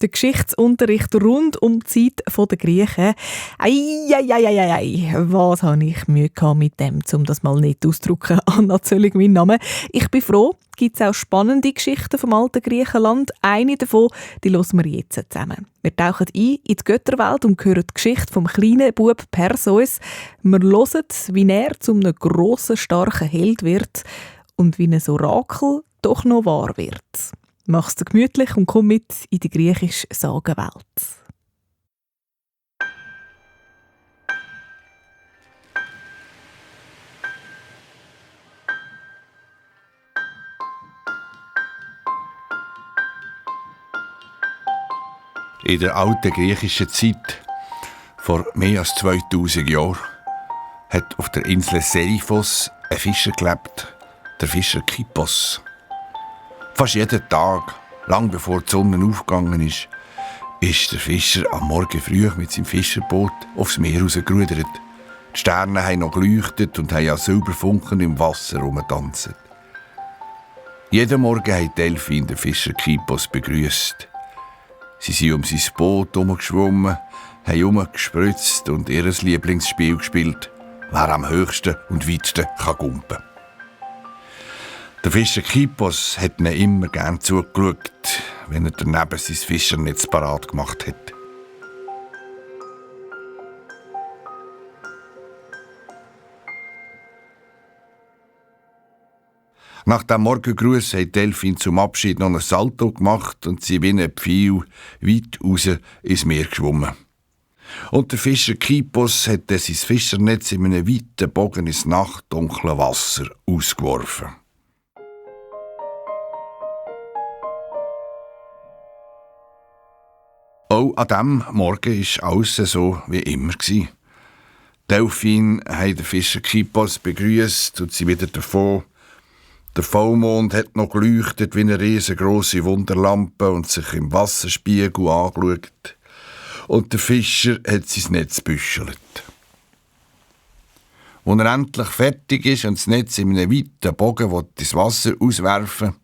Der Geschichtsunterricht rund um die Zeit der Griechen. Ei, was habe ich Mühe mit dem, um das mal nicht auszudrücken. Anna Zöllig, mein Name. Ich bin froh, gibt es auch spannende Geschichten vom alten Griechenland. Eine davon, die hören wir jetzt zusammen. Wir tauchen ein in die Götterwelt und hören die Geschichte vom kleinen Bub Perseus. Wir hören, wie er zu einem grossen, starken Held wird und wie ein Orakel doch noch wahr wird. Mach's dir gemütlich und komm mit in die griechische Sagenwelt. In der alten griechischen Zeit, vor mehr als 2000 Jahren, hat auf der Insel Seriphos ein Fischer gelebt, der Fischer Kippos. Fast jeden Tag, lang bevor die Sonne aufgegangen ist der Fischer am Morgen früh mit seinem Fischerboot aufs Meer rausgerudert. Die Sterne haben noch geleuchtet und haben an Silberfunken im Wasser herumgetanzt. Jeden Morgen hat Delphin den Fischer Kippos begrüßt. Sie sind um sein Boot herumgeschwommen, haben herumgespritzt und ihr Lieblingsspiel gespielt, wer am höchsten und weitsten kann gumpen. Der Fischer Kippos hat ihnen immer gern zugeschaut, wenn er daneben sein Fischernetz parat gemacht hat. Nach dem Morgengruß hat Delphin zum Abschied noch ein Salto gemacht und sie wie ein Pfeil weit raus ins Meer geschwommen. Und der Fischer Kippos hat sein Fischernetz in einem weiten Bogen ins nachtdunkle Wasser ausgeworfen. Auch an diesem Morgen war alles so wie immer. Delphin hat den Fischer Kippos begrüßt und sie wieder davon. Der Vollmond hat noch geleuchtet wie eine riesengroße Wunderlampe und sich im Wasserspiegel angeschaut. Und der Fischer hat sein Netz gebüschelt. Als er endlich fertig ist und das Netz in einem weiten Bogen ins Wasser auswerfen will,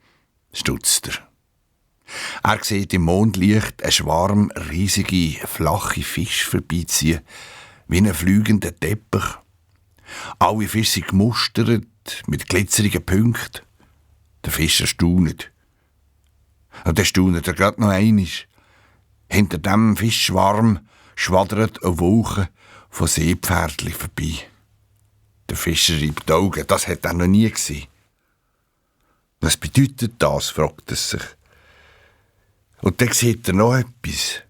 stutzt er. Er sieht im Mondlicht einen Schwarm riesige, flache Fische vorbeiziehen, wie ein fliegender Teppich. Alle Fische sind gemustert, mit glitzerigen Punkten. Der Fischer staunet. Und dann staunet er gerade noch einmal. Hinter diesem Fischschwarm schwadert eine Wolke von Seepferdchen vorbei. Der Fischer reibt die Augen, das hat er noch nie gesehen. Was bedeutet das, fragt er sich. Und dann sieht er noch etwas.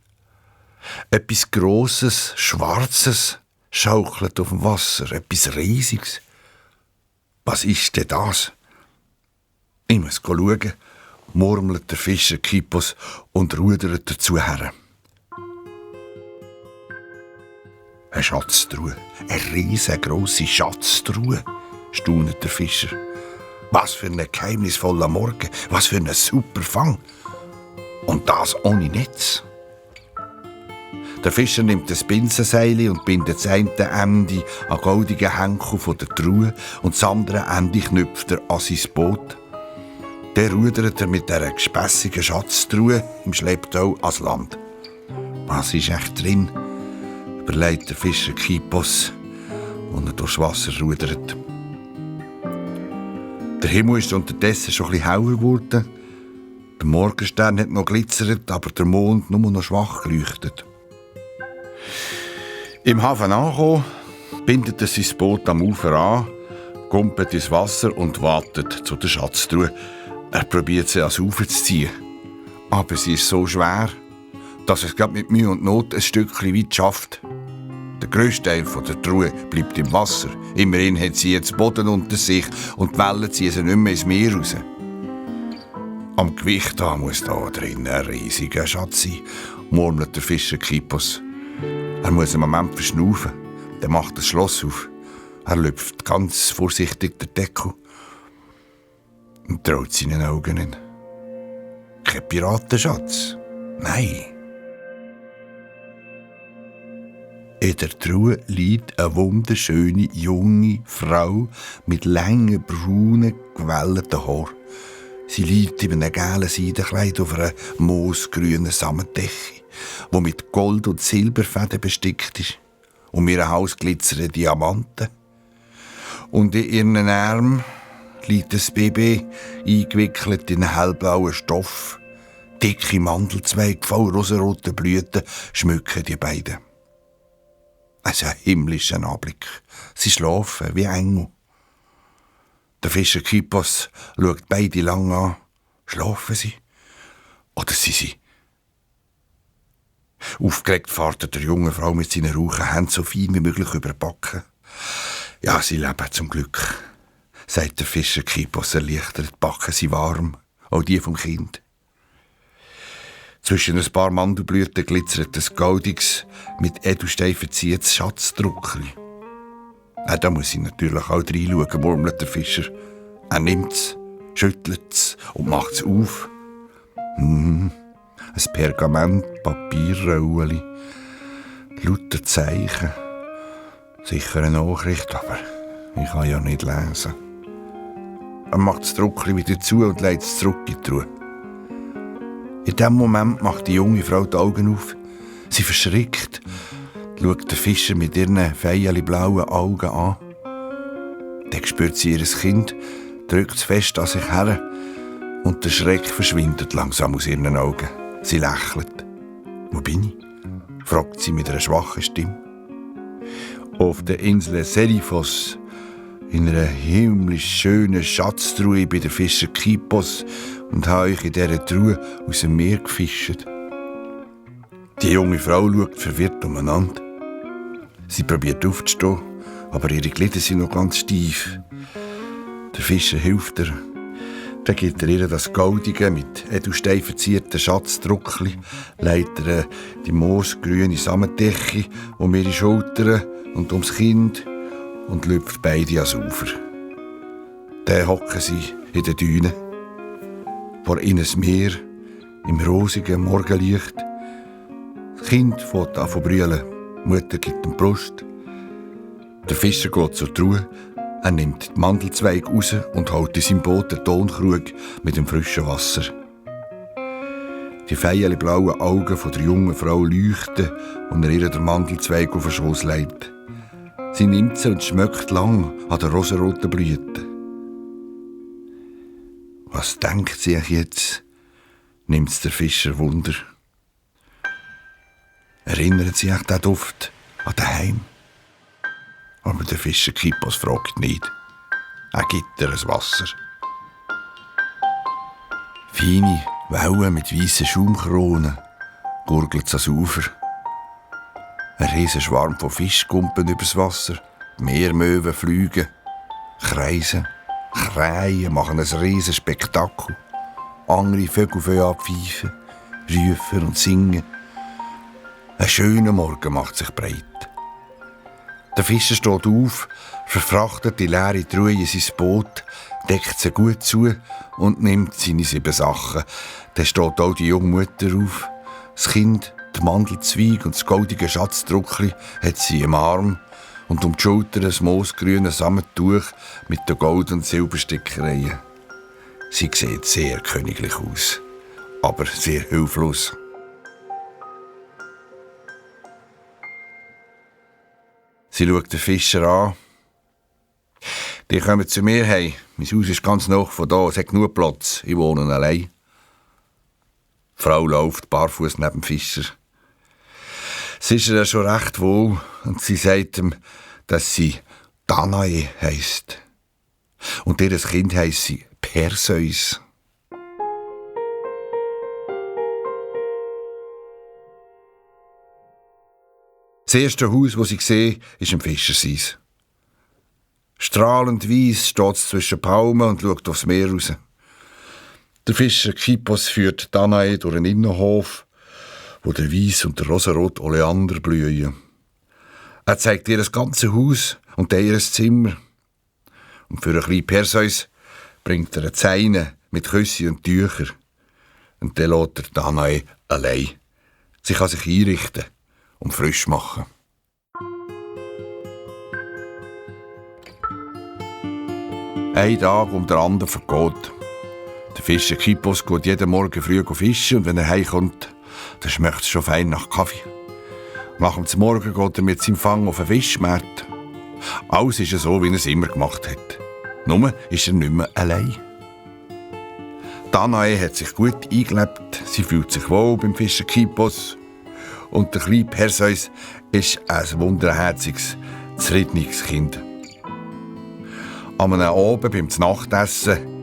Etwas Grosses, Schwarzes schaukelt auf dem Wasser, etwas Riesiges. Was ist denn das? Ich muss schauen, murmelt der Fischer Kippos und rudert dazu her. Eine Schatztruhe, eine riesengroße Schatztruhe, staunet der Fischer. Was für ein geheimnisvoller Morgen, was für ein super Fang. Und das ohne Netz. Der Fischer nimmt das Binsenseil und bindet das eine Ende an goldigen Henkel von der Truhe und das andere Ende knüpft er an sein Boot. Dann rudert er mit dieser gespässigen Schatztruhe im Schlepptau ans Land. Was ist echt drin? Überlegt der Fischer Kippos, und er durchs Wasser rudert. Der Himmel ist unterdessen schon etwas heller geworden. Der Morgenstern hat noch glitzert, aber der Mond nur noch schwach geleuchtet. Im Hafen angekommen, bindet er sein Boot am Ufer an, kumpelt ins Wasser und wartet zu der Schatztruhe. Er probiert sie ans Ufer zu ziehen. Aber sie ist so schwer, dass es gerade mit Mühe und Not ein Stückchen weit schafft. Der grösste Teil der Truhe bleibt im Wasser. Immerhin hat sie jetzt Boden unter sich und die Wellen ziehen sie nicht mehr ins Meer raus. Am Gewicht muss da drin ein riesiger Schatz sein, murmelt der Fischer Kippos. Er muss einen Moment verschnaufen. Dann macht das Schloss auf. Er lüpft ganz vorsichtig den Deckel und traut seinen Augen nicht. Kein Piratenschatz. Nein. In der Truhe liegt eine wunderschöne junge Frau mit langen, braunen, gewellten Haaren. Sie liegt in einem gelben Seidenkleid auf einer moosgrünen Sammendecke, die mit Gold- und Silberfäden bestickt ist. Um ihren Hals glitzern Diamanten. Und in ihren Armen liegt das Baby eingewickelt in einen hellblauen Stoff. Dicke Mandelzweige voll rosaroten Blüten schmücken die beiden. Es ist ein himmlischer Anblick. Sie schlafen wie Engel. Der Fischer Kippos schaut beide lang an. Schlafen sie? Oder sind sie? Aufgeregt fährt der junge Frau mit seinen rauchen Händen so fein wie möglich über die Backen. Ja, sie leben zum Glück, sagt der Fischer Kippos erleichtert. Die Backen sind warm, auch die vom Kind. Zwischen ein paar Mandelblüten glitzert ein goldiges, mit Edelstein verziehenes Schatzdruckli. Da muss ich natürlich auch reinschauen, murmelt der Fischer. Er nimmt es, schüttelt es und macht es auf. Ein Pergament, Papierrolli, lauter Zeichen. Sicher eine Nachricht, aber ich kann ja nicht lesen. Er macht das Druckli wieder zu und legt es zurück in die Truhe. In diesem Moment macht die junge Frau die Augen auf. Sie verschrickt, schaut den Fischer mit ihren feierli-blauen Augen an. Dann spürt sie ihr Kind, drückt es fest an sich her und der Schreck verschwindet langsam aus ihren Augen. Sie lächelt. «Wo bin ich?» fragt sie mit einer schwachen Stimme. Auf der Insel Serifos, in einer himmlisch schönen Schatztruhe bei der Fischer Kippos, und habe euch in dieser Truhe aus dem Meer gefischt. Die junge Frau schaut verwirrt umeinander. Sie probiert aufzustehen, aber ihre Glieder sind noch ganz steif. Der Fischer hilft ihr. Dann gibt er ihr das goldige, mit Edelstein verzierte Schatzdruckli, legt ihr die moosgrüne Sammendecke um ihre Schultern und ums Kind und lüpft beide ans Ufer. Dann hocken sie in den Dünen. Vor ihnen das Meer, im rosigen Morgenlicht. Das Kind fängt an zu brüllen. Die Mutter gibt ihm die Brust. Der Fischer geht zur Truhe. Er nimmt die Mandelzweige raus und holt in seinem Boot den Tonkrug mit dem frischen Wasser. Die feierli-blauen Augen der jungen Frau leuchten, und er ihr den Mandelzweig auf den Schoss legt. Sie nimmt sie und schmeckt lang an den rosaroten Blüten. Was denkt sie jetzt? Nimmt's der Fischer Wunder. Erinnert sie sich den Duft an daheim? Aber der Fischer Kippos fragt nicht. Er gibt ihr ein Wasser. Feine Wellen mit weißen Schaumkronen gurgelt's ans Ufer. Ein riesen Schwarm von Fischkumpen übers Wasser. Meermöwen fliegen, kreisen, krähen, machen ein riesen Spektakel. Andere Vögel fangen an zu pfeifen, rufen und singen. Ein schöner Morgen macht sich breit. Der Fischer steht auf, verfrachtet die leere Truhe in sein Boot, deckt sie gut zu und nimmt seine 7 Sachen. Dann steht auch die junge Mutter auf. Das Kind, der Mandelzweig und das goldige Schatzdruckli hat sie im Arm und um die Schulter ein moosgrünes Sammettuch mit den Gold- und Silberstickereien. Sie sieht sehr königlich aus, aber sehr hilflos. Sie schaut den Fischer an. Die kommen zu mir heim. Mein Haus ist ganz nah von da. Es hat genug Platz. Ich wohne allein. Die Frau läuft barfuß neben dem Fischer. Es ist ihr schon recht wohl und sie sagt ihm, dass sie Danae heisst. Und ihr Kind heisst sie Perseus. Das erste Haus, das ich sehe, ist im Fischerseis. Strahlend weiss steht es zwischen Palmen und schaut aufs Meer raus. Der Fischer Kippos führt Danae durch einen Innenhof, wo der Weiss und der rosarot Oleander blühen. Er zeigt ihr das ganze Haus und ihr Zimmer. Und für ein kleines Perseus bringt er eine Zeine mit Küsse und Tüchern. Und dann lässt er Danae allein. Sie kann sich einrichten und frisch machen. Ein Tag um den anderen vergeht. Der Fischer Kipos geht jeden Morgen früh fischen und wenn er heimkommt, dann schmeckt es schon fein nach Kaffee. Nach dem Morgen geht er mit seinem Fang auf den Fischmarkt. Alles ist so, wie er es immer gemacht hat. Nur ist er nicht mehr allein. Danae hat sich gut eingelebt, sie fühlt sich wohl beim Fischer Kipos. Und der kleine Perseus ist ein wunderherziges, zufriedenes Kind. Am Abend beim Nachtessen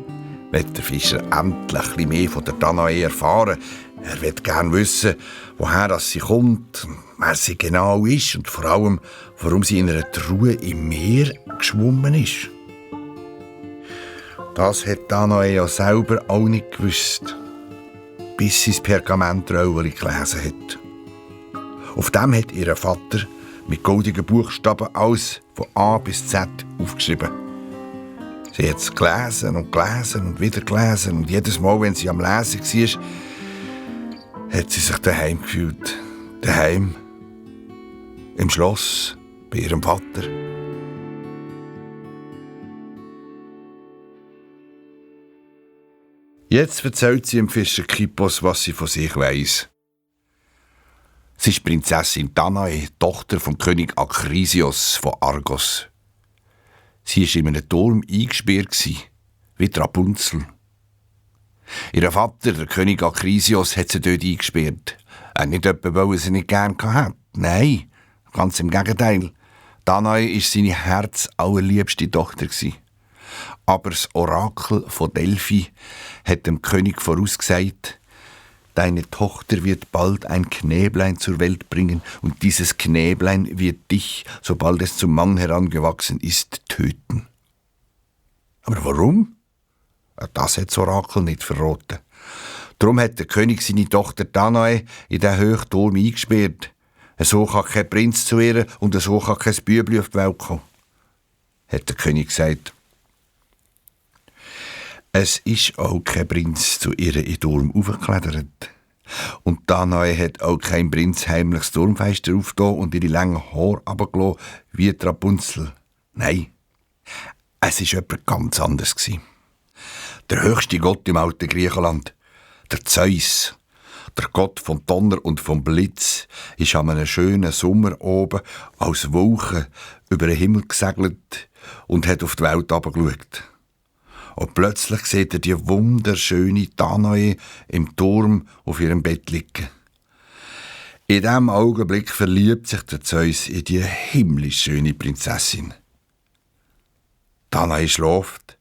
will der Fischer endlich ein bisschen mehr von der Danae erfahren. Er will gerne wissen, woher sie kommt, wer sie genau ist und vor allem, warum sie in einer Truhe im Meer geschwommen ist. Das hat Danae ja selber auch nicht gewusst, bis sie das Pergamentröllchen gelesen hat. Auf dem hat ihr Vater mit goldigen Buchstaben alles von A bis Z aufgeschrieben. Sie hat es gelesen und gelesen und wieder gelesen und jedes Mal, wenn sie am Lesen war, hat sie sich daheim gefühlt. Daheim, im Schloss, bei ihrem Vater. Jetzt erzählt sie dem Fischer Kipos, was sie von sich weiss. Sie ist Prinzessin Danae, Tochter vom König Akrisios von Argos. Sie war in einem Turm eingesperrt, wie die Rapunzel. Ihr Vater, der König Akrisios, hat sie dort eingesperrt. Nicht etwa, weil er sie nicht gern hatte. Nein, ganz im Gegenteil. Danae war seine herzallerliebste Tochter. Aber das Orakel von Delphi hat dem König vorausgesagt, deine Tochter wird bald ein Knäblein zur Welt bringen und dieses Knäblein wird dich, sobald es zum Mann herangewachsen ist, töten. Aber warum? Das hat das Orakel nicht verraten. Darum hat der König seine Tochter Danae in den hohen Turm eingesperrt. So kann kein Prinz zu ihr und so kann kein Bübli auf die Welt kommen, hat der König gesagt. Es ist auch kein Prinz zu ihr in den Turm aufgeklettert. Und Danae hat auch kein Prinz heimlich das Turmfenster aufgetan und ihre langen Haare runtergelassen wie die Rapunzel. Nein, es war jemand ganz anderes. Der höchste Gott im alten Griechenland, der Zeus, der Gott vom Donner und vom Blitz, ist an einem schönen Sommer oben als Wolke über den Himmel gesegelt und hat auf die Welt herabgeschaut. Und plötzlich sieht er die wunderschöne Danae im Turm auf ihrem Bett liegen. In diesem Augenblick verliebt sich der Zeus in die himmlisch schöne Prinzessin. Danae schläft,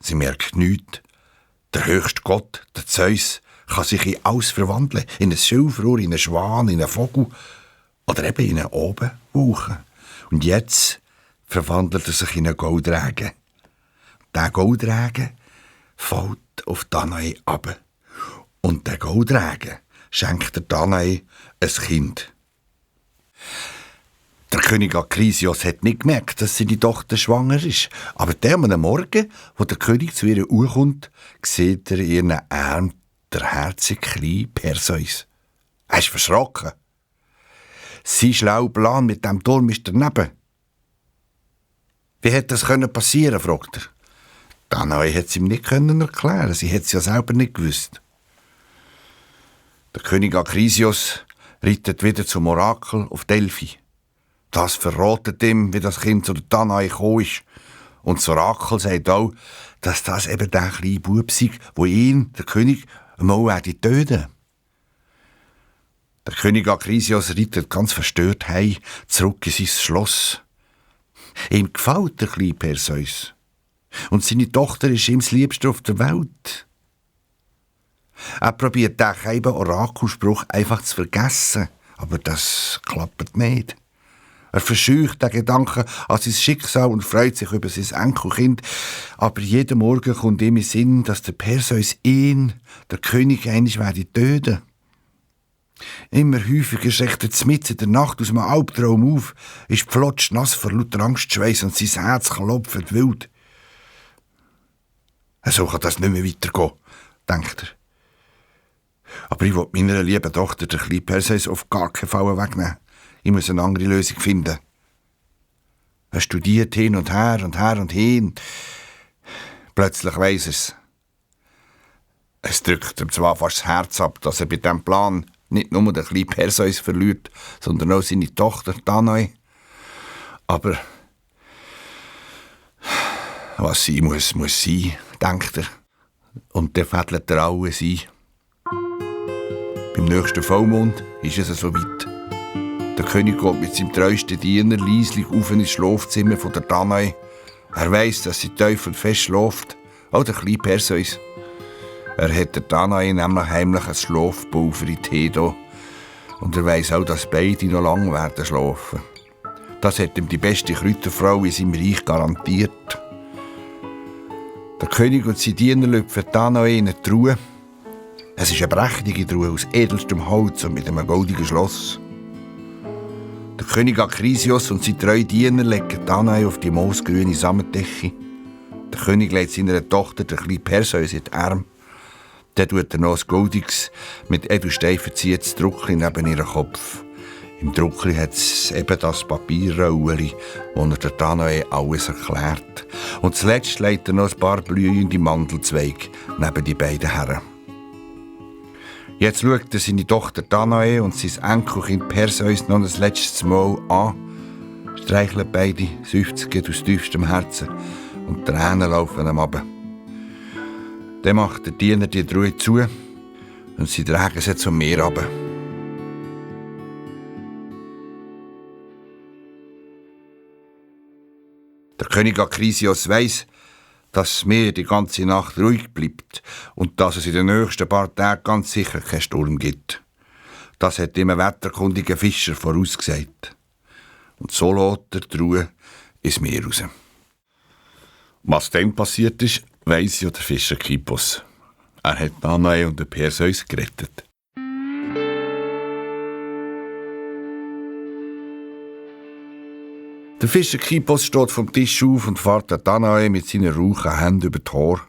sie merkt nichts. Der höchste Gott, der Zeus, kann sich in alles verwandeln. In ein Schilfrohr, in einen Schwan, in einen Vogel oder eben in eine Obenwolke. Und jetzt verwandelt er sich in einen Goldragen. Der Goldragen fällt auf Danae ab. Und der Goldragen schenkt der Danae ein Kind. Der König Akrisios hat nicht gemerkt, dass seine Tochter schwanger ist. Aber am Morgen, wo der König zu ihr kommt, sieht er in ihren Armen der herzige kleine Perseus. Er ist verschrocken. Sein schlauer Plan mit dem Turm ist daneben. Wie hätte das passieren können, fragt er. Danae hat es ihm nicht erklären. Sie hat es ja selber nicht gewusst. Der König Akrisios reitet wieder zum Orakel auf Delphi. Das verratet ihm, wie das Kind zu der Danae gekommen ist. Und das Orakel sagt auch, dass das eben der kleine Bub sei, der ihn, der König, einmal töten werde. Der König Akrisios reitet ganz verstört heim, zurück in sein Schloss. Ihm gefällt der kleine Perseus. Und seine Tochter ist ihm das Liebste auf der Welt. Er probiert den geheimen Orakelspruch einfach zu vergessen, aber das klappt nicht. Er verscheucht den Gedanken an sein Schicksal und freut sich über sein Enkelkind, aber jeden Morgen kommt ihm in Sinn, dass der Perseus ihn, der König, einmal töten werde. Immer häufiger schreckt er mitten in der Nacht aus einem Albtraum auf, ist flotsch nass vor lauter Angstschweiß und sein Herz klopft wild. So kann das nicht mehr weitergehen, denkt er. Aber ich will meiner lieben Tochter, der kleinen Perseus, auf gar keinen Fall wegnehmen. Ich muss eine andere Lösung finden. Er studiert hin und her und her und hin. Plötzlich weiss er's. Es drückt ihm zwar fast das Herz ab, dass er bei diesem Plan nicht nur den kleinen Perseus verliert, sondern auch seine Tochter Danae. Aber was sein muss, muss sein, denkt er. Und dann fädelt er alles ein. Beim nächsten Vollmond ist es soweit. Der König geht mit seinem treuesten Diener leislich auf ins Schlafzimmer von der Danae. Er weiss, dass sie tief und fest schläft, auch der kleine Perseus. Er hat der Danae nämlich heimlich ein Schlafpulver in Tee da. Und er weiss auch, dass beide noch lange werden schlafen. Das hat ihm die beste Kräuterfrau in seinem Reich garantiert. Der König und seine Diener lüpfen Danae in eine Truhe. Es ist eine prächtige Truhe aus edelstem Holz und mit einem goldenen Schloss. Der König Akrisios und seine 3 Diener legen Danae auf die moosgrüne Sammendecke. Der König legt seiner Tochter, der kleine Perseus, in die Arme. Dann tut er noch ein goldiges, mit Edelstein verziertes Druckli neben ihren Kopf. Im Druckli hat es eben das Papierrolli, wo er der Danae alles erklärt. Und zuletzt legt er noch ein paar blühende Mandelzweige neben die beiden Herren. Jetzt schaut er seine Tochter Danae und sein Enkelkind Perseus noch ein letztes Mal an, streichelt beide, seufzt aus tiefstem Herzen und Tränen laufen ihm ab. Dann macht der Diener die Truhe zu und sie tragen sie zum Meer runter. Der König Akrisios weiss, dass das Meer die ganze Nacht ruhig bleibt und dass es in den nächsten paar Tagen ganz sicher keinen Sturm gibt. Das hat ihm ein wetterkundiger Fischer vorausgesagt. Und so lässt er die Truhe ins Meer raus. Was dann passiert ist, weiss ja der Fischer Kippos. Er hat Danae und den Perseus gerettet. Der Fischer Kippos steht vom Tisch auf und fährt Danae mit seinen rauchen Händen über das Haar.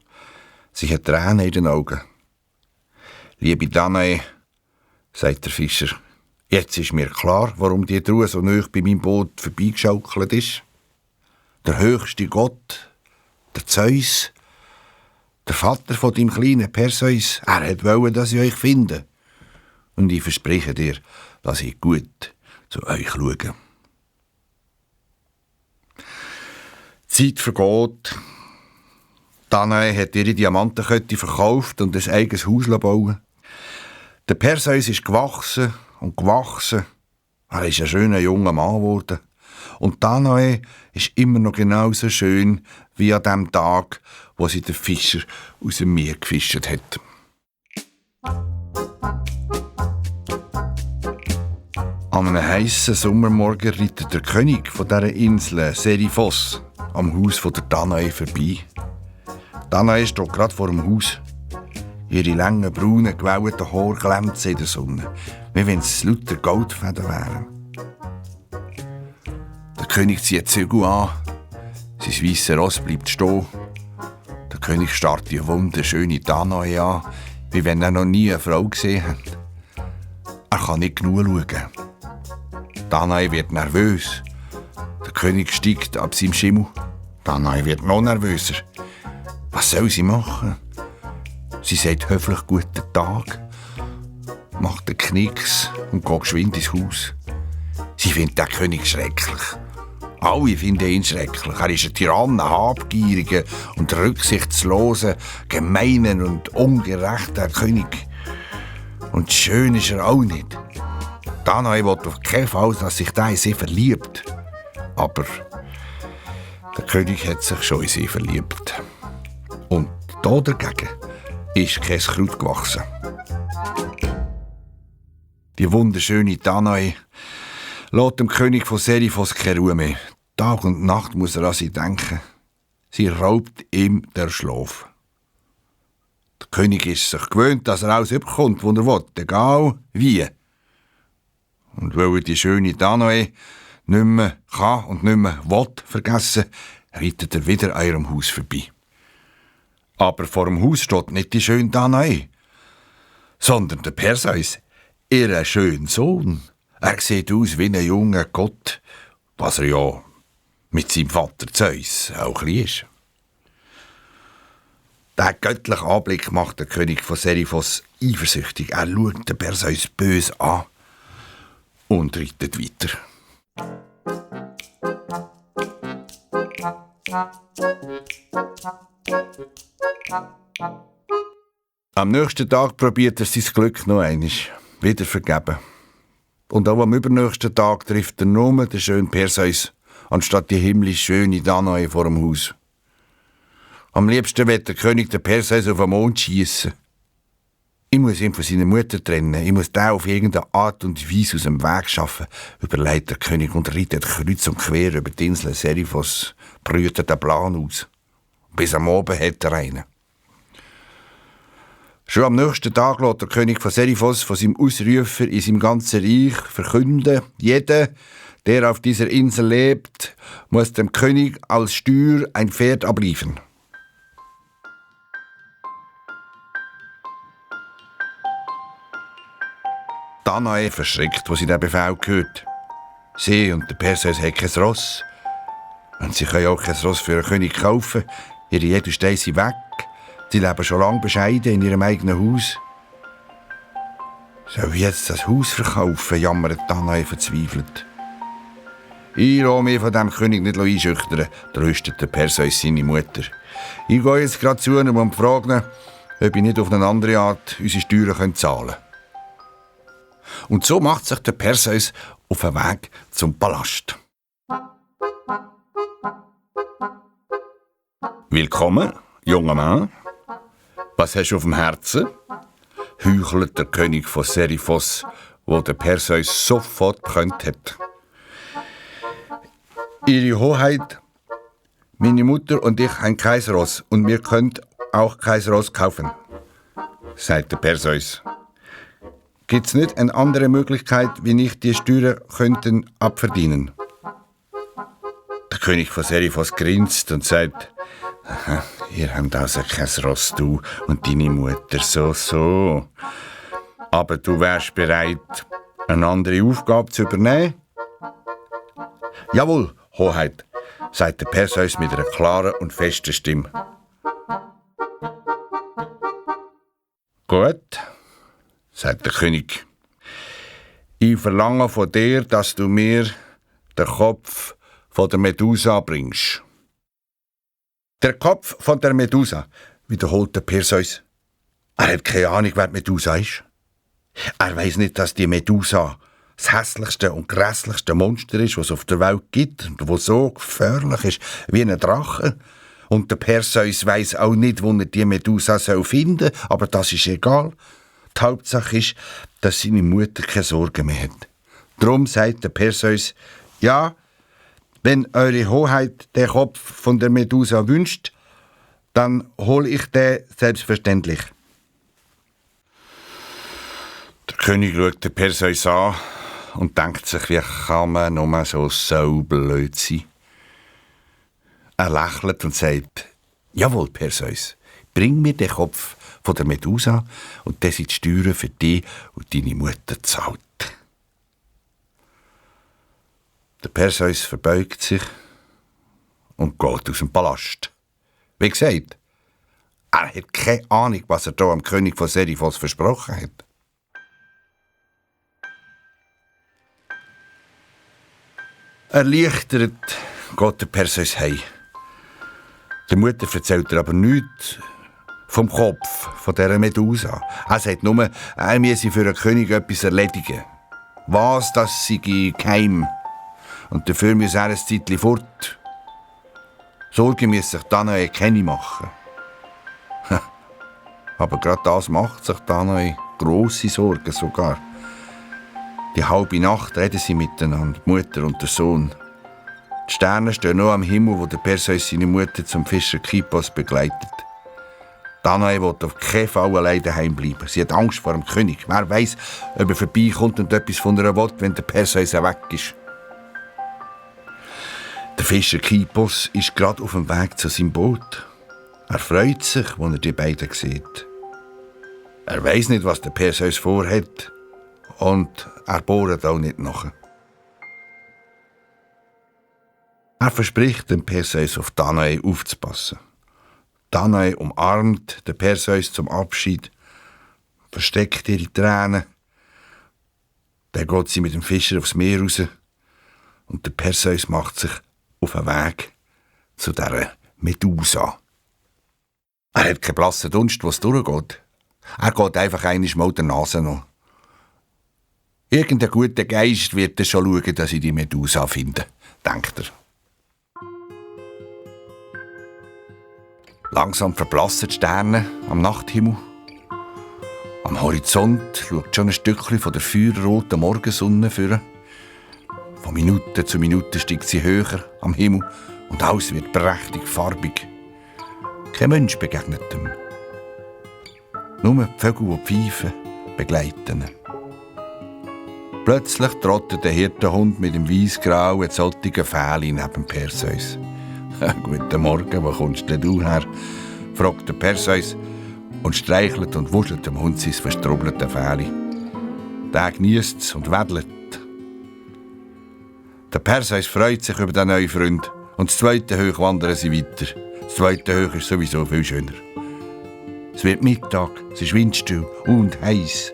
Sie hat Tränen in den Augen. «Liebe Danae», sagt der Fischer, «jetzt ist mir klar, warum die Truhe so nahe bei meinem Boot vorbeigeschaukelt ist. Der höchste Gott, der Zeus, der Vater von deinem kleinen Perseus, er wollte, dass ich euch finde. Und ich verspreche dir, dass ich gut zu euch schaue.» Die Zeit vergeht. Danae hat ihre Diamantenkette verkauft und ein eigenes Haus bauen. Der Perseus ist gewachsen und gewachsen. Er ist ein schöner junger Mann geworden. Und Danae ist immer noch genauso schön wie an dem Tag, wo sie den Fischer aus dem Meer gefischt hat. An einem heissen Sommermorgen reitet der König von dieser Insel, Seriphos, am Haus von der Danae vorbei. Danae steht gerade vor dem Haus. Ihre langen, braunen, gewellten Haare glänzen in der Sonne, wie wenn es lauter Goldfäden wären. Der König zieht die Zügel an. Sein weisses Ross bleibt stehen. Der König starrt die wunderschöne Danae an, wie wenn er noch nie eine Frau gesehen hat. Er kann nicht genug schauen. Danae wird nervös. Der König steigt ab seinem Schimmel. Danae wird noch nervöser. Was soll sie machen? Sie sagt höflich «Guten Tag», macht einen Knicks und geht geschwind ins Haus. Sie findet den König schrecklich. Alle finden ihn schrecklich. Er ist ein Tyrann, ein habgieriger und rücksichtsloser, gemeiner und ungerechter König. Und schön ist er auch nicht. Danae will auf keinen Fall, dass sich der in sie verliebt. Aber der König hat sich schon in sie verliebt. Und da dagegen ist kein Kraut gewachsen. Die wunderschöne Danae lässt dem König von Seriphos keine Ruhe mehr. Tag und Nacht muss er an sie denken. Sie raubt ihm den Schlaf. Der König ist sich gewöhnt, dass er alles bekommt, was er will, egal wie. Und weil er die schöne Danae nicht mehr kann und nicht mehr will vergessen, reitet er wieder an ihrem Haus vorbei. Aber vor dem Haus steht nicht die schöne Danae, sondern der Perseus, ihr schöner Sohn. Er sieht aus wie ein junger Gott, was er ja mit seinem Vater Zeus auch ein bisschen ist. Der göttliche Anblick macht den König von Seriphos eifersüchtig. Er schaut den Perseus böse an und reitet weiter. Am nächsten Tag probiert er sein Glück noch einmal. Wieder vergeben. Und auch am übernächsten Tag trifft er nur den schönen Perseus, anstatt die himmlisch schöne Danae vor dem Haus. Am liebsten will der König den Perseus auf den Mond schiessen. Ich muss ihn von seiner Mutter trennen. Ich muss den auf irgendeine Art und Weise aus dem Weg schaffen, überlegt der König und reitet kreuz und quer über die Insel Seriphos, brütet den Plan aus. Bis am Abend hat er einen. Schon am nächsten Tag lässt der König von Seriphos von seinem Ausrufer in seinem ganzen Reich verkünden, jeder, der auf dieser Insel lebt, muss dem König als Steuer ein Pferd abliefern. Danae verschreckt, als sie den Befehl hört. Sie und der Perseus haben kein Ross. Und sie können auch kein Ross für einen König kaufen. Ihre Edelsteine sind weg. Sie leben schon lange bescheiden in ihrem eigenen Haus. Soll ich jetzt das Haus verkaufen, jammert Danae verzweifelt. Ich lasse mich von diesem König nicht einschüchtern, tröstet der Perseus seine Mutter. Ich gehe jetzt gerade zu ihm und frage ihn, ob ich nicht auf eine andere Art unsere Steuern zahlen kann. Und so macht sich der Perseus auf den Weg zum Palast. Willkommen, junger Mann. Was hast du auf dem Herzen? Heuchelt der König von Seriphos, wo der Perseus sofort bekannt hat. Ihre Hoheit, meine Mutter und ich haben kein Ross und wir können auch kein Ross kaufen, sagt der Perseus. Gibt es nicht eine andere Möglichkeit, wie ich die Steuern könnten abverdienen? Der König von Seriphos grinst und sagt, ihr habt also kein Ross, du und deine Mutter, so. Aber du wärst bereit, eine andere Aufgabe zu übernehmen? Jawohl, Hoheit, sagt der Perseus mit einer klaren und festen Stimme. Gut, sagt der König. Ich verlange von dir, dass du mir den Kopf von der Medusa bringst. Der Kopf von der Medusa, wiederholt der Perseus. Er hat keine Ahnung, wer die Medusa ist. Er weiss nicht, dass die Medusa das hässlichste und grässlichste Monster ist, was es auf der Welt gibt und das so gefährlich ist wie ein Drache. Und der Perseus weiss auch nicht, wo er die Medusa finden soll, aber das ist egal. Die Hauptsache ist, dass seine Mutter keine Sorgen mehr hat. Darum sagt der Perseus, ja, wenn eure Hoheit den Kopf von der Medusa wünscht, dann hole ich den selbstverständlich. Der König schaut den Perseus an und denkt sich, wie kann man nur so blöd sein? Er lächelt und sagt, jawohl, Perseus, bring mir den Kopf von der Medusa und dann sind die Steuern für dich und deine Mutter zahlt. Der Perseus verbeugt sich und geht aus dem Palast. Wie gesagt, er hat keine Ahnung, was er hier am König von Seriphos versprochen hat. Erleichtert geht der Perseus heim. Der Mutter erzählt er aber nichts vom Kopf von dieser Medusa. Er sagt nur, er müsse für den König etwas erledigen. Was, das sei geheim. Und dafür muss er ein Zeitchen fort. Sorgen muss sich Danae keine machen. Aber gerade das macht sich Danae grosse Sorgen sogar. Die halbe Nacht reden sie miteinander, die Mutter und der Sohn. Die Sterne stehen noch am Himmel, wo der Perseus seine Mutter zum Fischer Kippos begleitet. Danae will auf keinen Fall allein daheim bleiben. Sie hat Angst vor dem König. Wer weiss, ob er vorbeikommt und etwas von ihr will, wenn der Perseus weg ist. Der Fischer Kippos ist gerade auf dem Weg zu seinem Boot. Er freut sich, als er die beiden sieht. Er weiss nicht, was der Perseus vorhat. Und er bohrt auch nicht nach. Er verspricht dem Perseus auf Danae aufzupassen. Danae umarmt den Perseus zum Abschied, versteckt ihre Tränen. Dann geht sie mit dem Fischer aufs Meer raus und der Perseus macht sich auf den Weg zu dieser Medusa. Er hat keinen blassen Dunst, was durchgeht. Er geht einfach einmal der Nase noch. Irgendein guter Geist wird dann schon schauen, dass ich die Medusa finde, denkt er. Langsam verblassen die Sterne am Nachthimmel. Am Horizont schaut schon ein Stückchen von der feuerroten Morgensonne vor. Von Minute zu Minute steigt sie höher am Himmel und alles wird prächtig farbig. Kein Mensch begegnet ihm. Nur die Vögel und die Pfeifen begleiten ihn. Plötzlich trottet der Hirtenhund mit dem weissgrauen, zottigen Fähli neben Perseus. «Guten Morgen, wo kommst denn du her?» fragt der Perseus und streichelt und wuschelt dem Hund sein verstrubbeltes Fähli. Der geniesst es und wedelt. Der Perseus freut sich über den neuen Freund und das zweite Hoch wandern sie weiter. Das zweite Hoch ist sowieso viel schöner. Es wird Mittag, es ist windstill und heiß.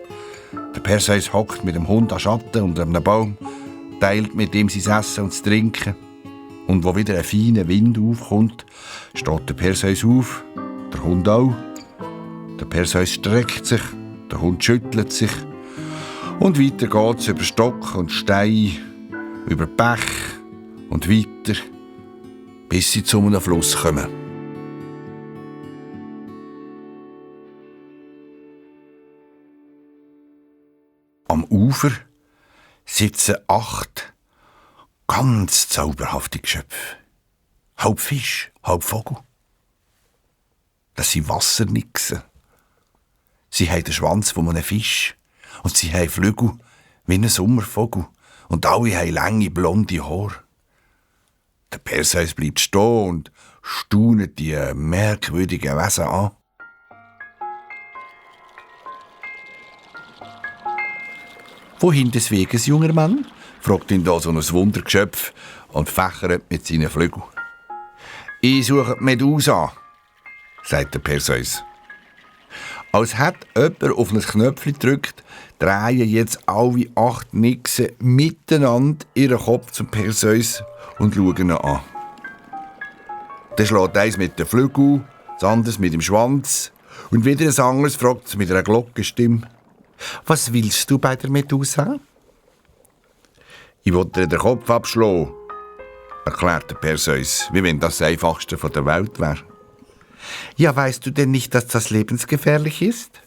Der Perseus hockt mit dem Hund an Schatten unter einem Baum, teilt mit ihm sein Essen und das Trinken. Und wo wieder ein feiner Wind aufkommt, steht der Perseus auf, der Hund auch. Der Perseus streckt sich, der Hund schüttelt sich. Und weiter geht's über Stock und Stein, über Bach und weiter, bis sie zu einem Fluss kommen. Am Ufer sitzen 8 ganz zauberhafte Geschöpfe. Halb Fisch, halb Vogel. Das sind Wassernixen. Sie haben den Schwanz von einem Fisch und sie haben Flügel wie ein Sommervogel und alle haben lange blonde Haare. Der Perseus bleibt stehen und staunet die merkwürdigen Wesen an. «Wohin des Weges, junger Mann?» fragt ihn da so ein Wundergeschöpf und fächert mit seinen Flügeln. «Ich suche die Medusa», sagt der Perseus. Als hätte jemand auf ein Knöpfchen gedrückt, drehen jetzt alle 8 Nixen miteinander ihren Kopf zum Perseus und schauen ihn an. Dann schlägt eins mit den Flügeln, das andere mit dem Schwanz und wieder ein anderes fragt es mit einer Glockenstimme: «Was willst du bei der Medusa?» «Ich will dir den Kopf abschlagen», erklärt der Perseus, wie wenn das Einfachste der Welt wäre. «Ja, weißt du denn nicht, dass das lebensgefährlich ist?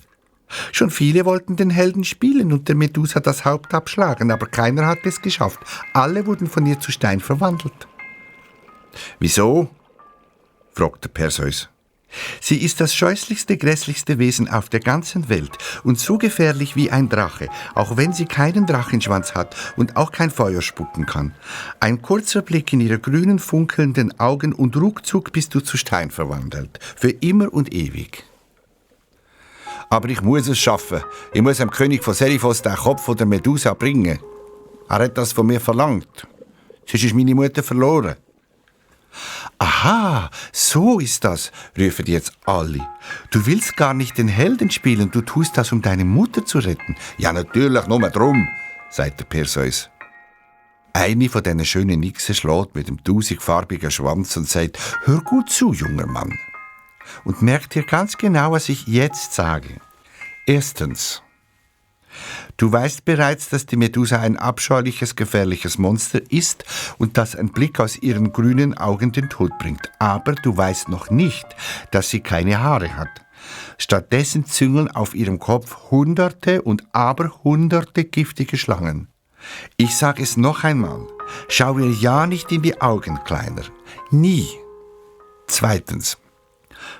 Schon viele wollten den Helden spielen und der Medusa das Haupt abschlagen, aber keiner hat es geschafft. Alle wurden von ihr zu Stein verwandelt.» «Wieso?» fragt der Perseus. «Sie ist das scheußlichste, grässlichste Wesen auf der ganzen Welt und so gefährlich wie ein Drache, auch wenn sie keinen Drachenschwanz hat und auch kein Feuer spucken kann. Ein kurzer Blick in ihre grünen, funkelnden Augen und ruckzuck bist du zu Stein verwandelt, für immer und ewig.» «Aber ich muss es schaffen. Ich muss dem König von Seriphos den Kopf von der Medusa bringen. Er hat das von mir verlangt. Sonst ist meine Mutter verloren.» «Aha, so ist das», rufen jetzt alle. «Du willst gar nicht den Helden spielen, du tust das, um deine Mutter zu retten.» «Ja, natürlich, nur drum», sagt der Perseus. Eine von diesen schönen Nixen schlägt mit dem 1000-farbigen Schwanz und sagt: «Hör gut zu, junger Mann, und merk dir ganz genau, was ich jetzt sage. Erstens: Du weißt bereits, dass die Medusa ein abscheuliches, gefährliches Monster ist und dass ein Blick aus ihren grünen Augen den Tod bringt. Aber du weißt noch nicht, dass sie keine Haare hat. Stattdessen züngeln auf ihrem Kopf Hunderte und Aberhunderte giftige Schlangen. Ich sage es noch einmal, schau ihr ja nicht in die Augen, Kleiner. Nie. Zweitens: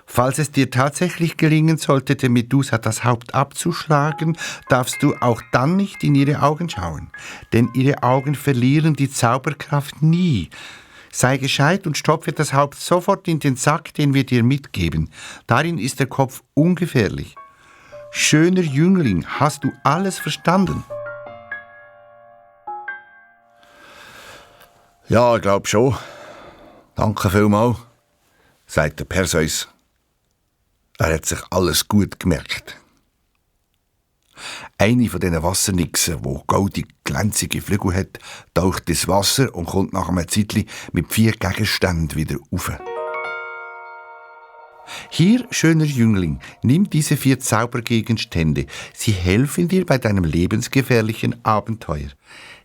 Falls es dir tatsächlich gelingen sollte, der Medusa das Haupt abzuschlagen, darfst du auch dann nicht in ihre Augen schauen, denn ihre Augen verlieren die Zauberkraft nie. Sei gescheit und stopfe das Haupt sofort in den Sack, den wir dir mitgeben. Darin ist der Kopf ungefährlich. Schöner Jüngling, hast du alles verstanden?» «Ja, ich glaube schon. Danke vielmals», sagt der Perseus Er hat sich alles gut gemerkt. Eine von diesen Wassernixen, die goldig glänzige Flügel hat, taucht ins Wasser und kommt nach einem Zeitchen mit 4 Gegenständen wieder rauf. Hier, schöner Jüngling, nimm diese 4 Zaubergegenstände. Sie helfen dir bei deinem lebensgefährlichen Abenteuer.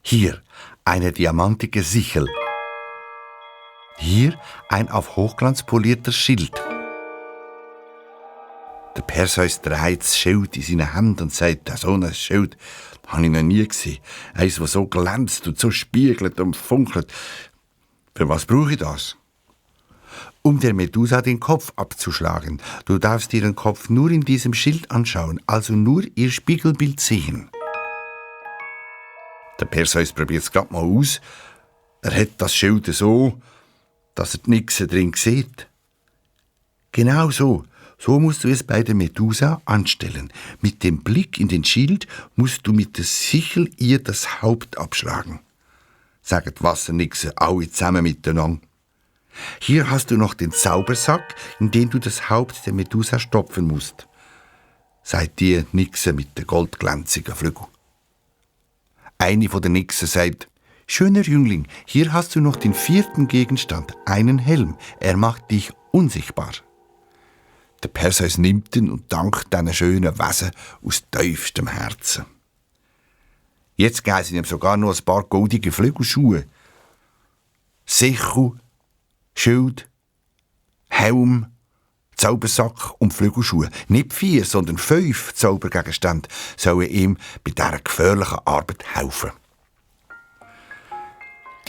Hier, eine diamantige Sichel. Hier, ein auf Hochglanz polierter Schild. Der Perseus dreht das Schild in seinen Händen und sagt, so ein Schild habe ich noch nie gesehen. Eins, das so glänzt und so spiegelt und funkelt. Für was brauche ich das? Um der Medusa den Kopf abzuschlagen. Du darfst ihren Kopf nur in diesem Schild anschauen, also nur ihr Spiegelbild sehen. Der Perseus probiert es gerade mal aus. Er hat das Schild so, dass er die Nixe drin sieht. Genau so. So musst du es bei der Medusa anstellen. Mit dem Blick in den Schild musst du mit der Sichel ihr das Haupt abschlagen. Sagen die Wassernixe alle zusammen miteinander. Hier hast du noch den Zaubersack, in den du das Haupt der Medusa stopfen musst. Sagt die Nixe mit der goldglänzigen Flügel. Eine von den Nixen sagt, schöner Jüngling, hier hast du noch den 4. Gegenstand, einen Helm. Er macht dich unsichtbar. Der Perseus nimmt ihn und dankt diesen schönen Wesen aus tiefstem Herzen. Jetzt geben sie ihm sogar noch ein paar goldige Flügelschuhe. Sichel, Schild, Helm, Zaubersack und Flügelschuhe. Nicht 4, sondern 5 Zaubergegenstände sollen ihm bei dieser gefährlichen Arbeit helfen.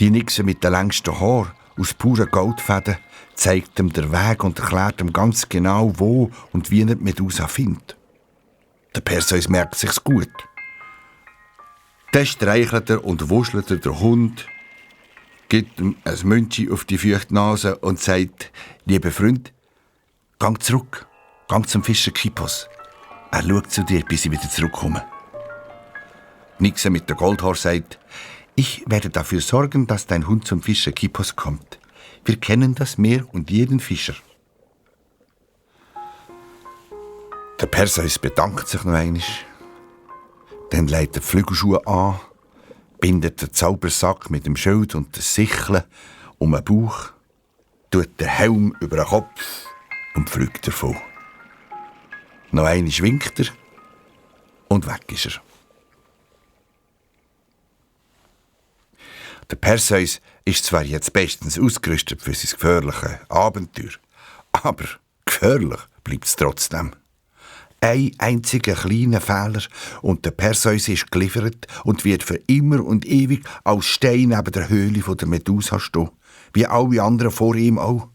Die Nixe mit den längsten Haaren aus puren Goldfäden zeigt ihm den Weg und erklärt ihm ganz genau, wo und wie er die Medusa findet. Der Perseus merkt sich's gut. Dann streichelt er und wuschelt er den Hund, gibt ihm ein Münzchen auf die feuchte Nase und sagt, lieber Freund, gang zurück, gang zum Fischer Kippos. Er schaut zu dir, bis ich wieder zurückkomme. Nixe mit der Goldhaar sagt, ich werde dafür sorgen, dass dein Hund zum Fischer Kippos kommt. Wir kennen das Meer und jeden Fischer. Der Perseus bedankt sich noch einmal. Dann legt er die Flügelschuhe an, bindet den Zaubersack mit dem Schild und der Sichel um den Bauch, tut den Helm über den Kopf und fliegt davon. Noch einmal winkt er und weg ist er. Der Perseus ist zwar jetzt bestens ausgerüstet für sein gefährliches Abenteuer, aber gefährlich bleibt es trotzdem. Ein einziger kleiner Fehler und der Perseus ist geliefert und wird für immer und ewig als Stein neben der Höhle der Medusa stehen, wie alle anderen vor ihm auch.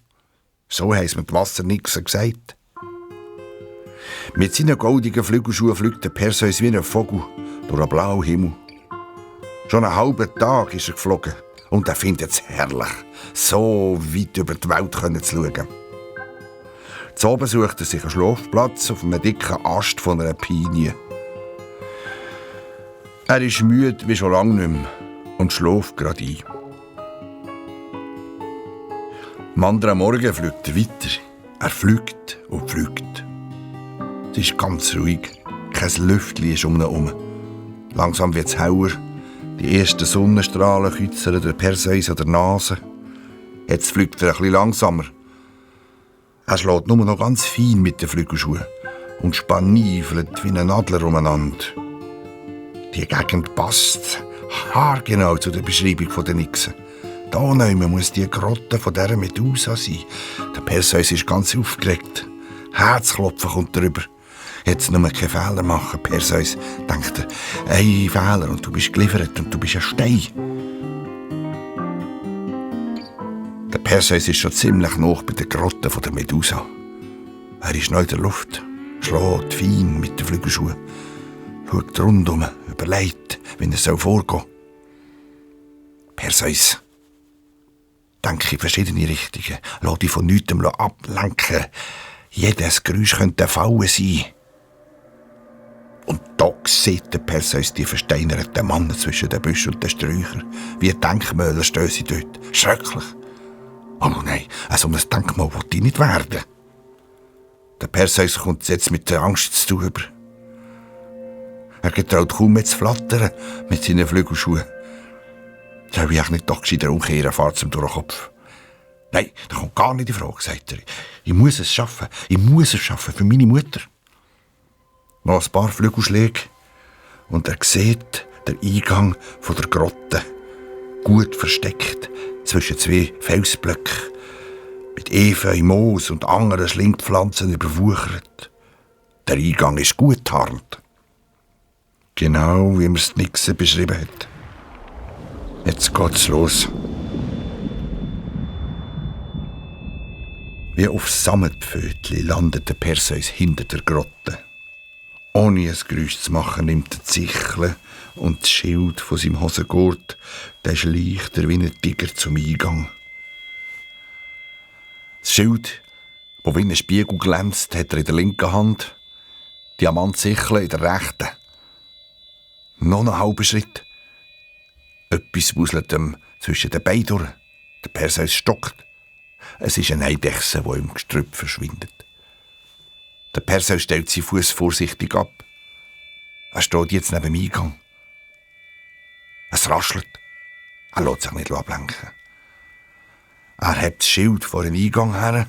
So haben es mit Wassernixen gesagt. Mit seinen goldigen Flügelschuhen fliegt der Perseus wie ein Vogel durch einen blauen Himmel. Schon einen halben Tag ist er geflogen und er findet es herrlich, so weit über die Welt zu schauen. Zu oben sucht er sich einen Schlafplatz auf einem dicken Ast von einer Pinie. Er ist müde wie schon lange nicht mehr und schläft gerade ein. Am anderen Morgen fliegt er weiter. Er fliegt und fliegt. Es ist ganz ruhig, kein Lüftchen ist um ihn herum. Langsam wird es heller. Die ersten Sonnenstrahlen kützern der Perseus an der Nase. Jetzt fliegt er ein bisschen langsamer. Er schlägt nur noch ganz fein mit den Flügelschuhen und spanivelt wie ein Adler umeinander. Die Gegend passt haargenau zu der Beschreibung der Nixen. Da nehmen muss die Grotte von dieser Medusa sein. Der Perseus ist ganz aufgeregt. Herzklopfen kommt drüber. Jetzt nur keinen Fehler machen, Perseus, denkt er. Ein Fehler und du bist geliefert und du bist ein Stein. Der Perseus ist schon ziemlich nah bei der Grotte der Medusa. Er ist noch in der Luft, schlägt fein mit den Flügelschuhen, schaut rundum, überlegt, wie er vorgehen soll. Perseus, denke in verschiedene Richtungen, lass dich von nichts ablenken. Jedes Geräusch könnte eine Falle sein. Und da sieht der Perseus die versteinerten Männer zwischen den Büschen und den Sträuchern. Wie Denkmäler stehen sie dort. Schrecklich. Aber nein, so ein Denkmal will ich nicht werden. Der Perseus kommt jetzt mit der Angst zu tun über. Er getraut kaum mehr zu flattern mit seinen Flügelschuhen. Soll ich nicht doch gescheiter umkehren, fahrt ihm durch den Kopf. Nein, das kommt gar nicht in Frage, sagt er. Ich muss es schaffen. Ich muss es schaffen für meine Mutter. Noch ein paar Flügelschläge und er sieht den Eingang von der Grotte. Gut versteckt zwischen zwei Felsblöcken. Mit Efeu, Moos und anderen Schlingpflanzen überwuchert. Der Eingang ist gut getarnt. Genau wie man es Nixon beschrieben hat. Jetzt geht's los. Wie auf Sammetpfötli landet der Perseus hinter der Grotte. Ohne ein Geräusch zu machen, nimmt er die Sichel und das Schild von seinem Hosengurt, der schleicht er wie ein Tiger zum Eingang. Das Schild, das wie ein Spiegel glänzt, hat er in der linken Hand, Diamantsichel in der rechten. Noch einen halben Schritt. Etwas wuselt ihm zwischen den Beinen durch. Der Perseus stockt. Es ist eine Eidechse, die im Gestrüpp verschwindet. Der Perseus stellt seinen Fuß vorsichtig ab. Er steht jetzt neben dem Eingang. Es raschelt. Er lässt sich nicht ablenken. Er hebt das Schild vor dem Eingang her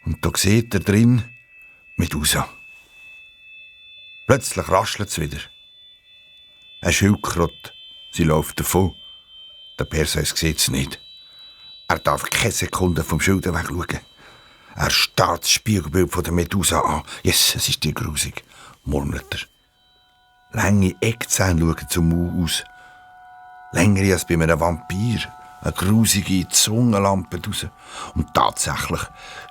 und da sieht er drin Medusa. Plötzlich raschelt es wieder. Ein Schildkröte. Sie läuft davon. Der Perseus sieht es nicht. Er darf keine Sekunde vom Schild wegschauen. Er starrt das Spiegelbild von der Medusa an. Yes, es ist die grusig, murmelt er. Lange Eckzähne schauen zum Mund aus. Länger als bei einem Vampir. Eine grusige Zungenlampe raus. Und tatsächlich,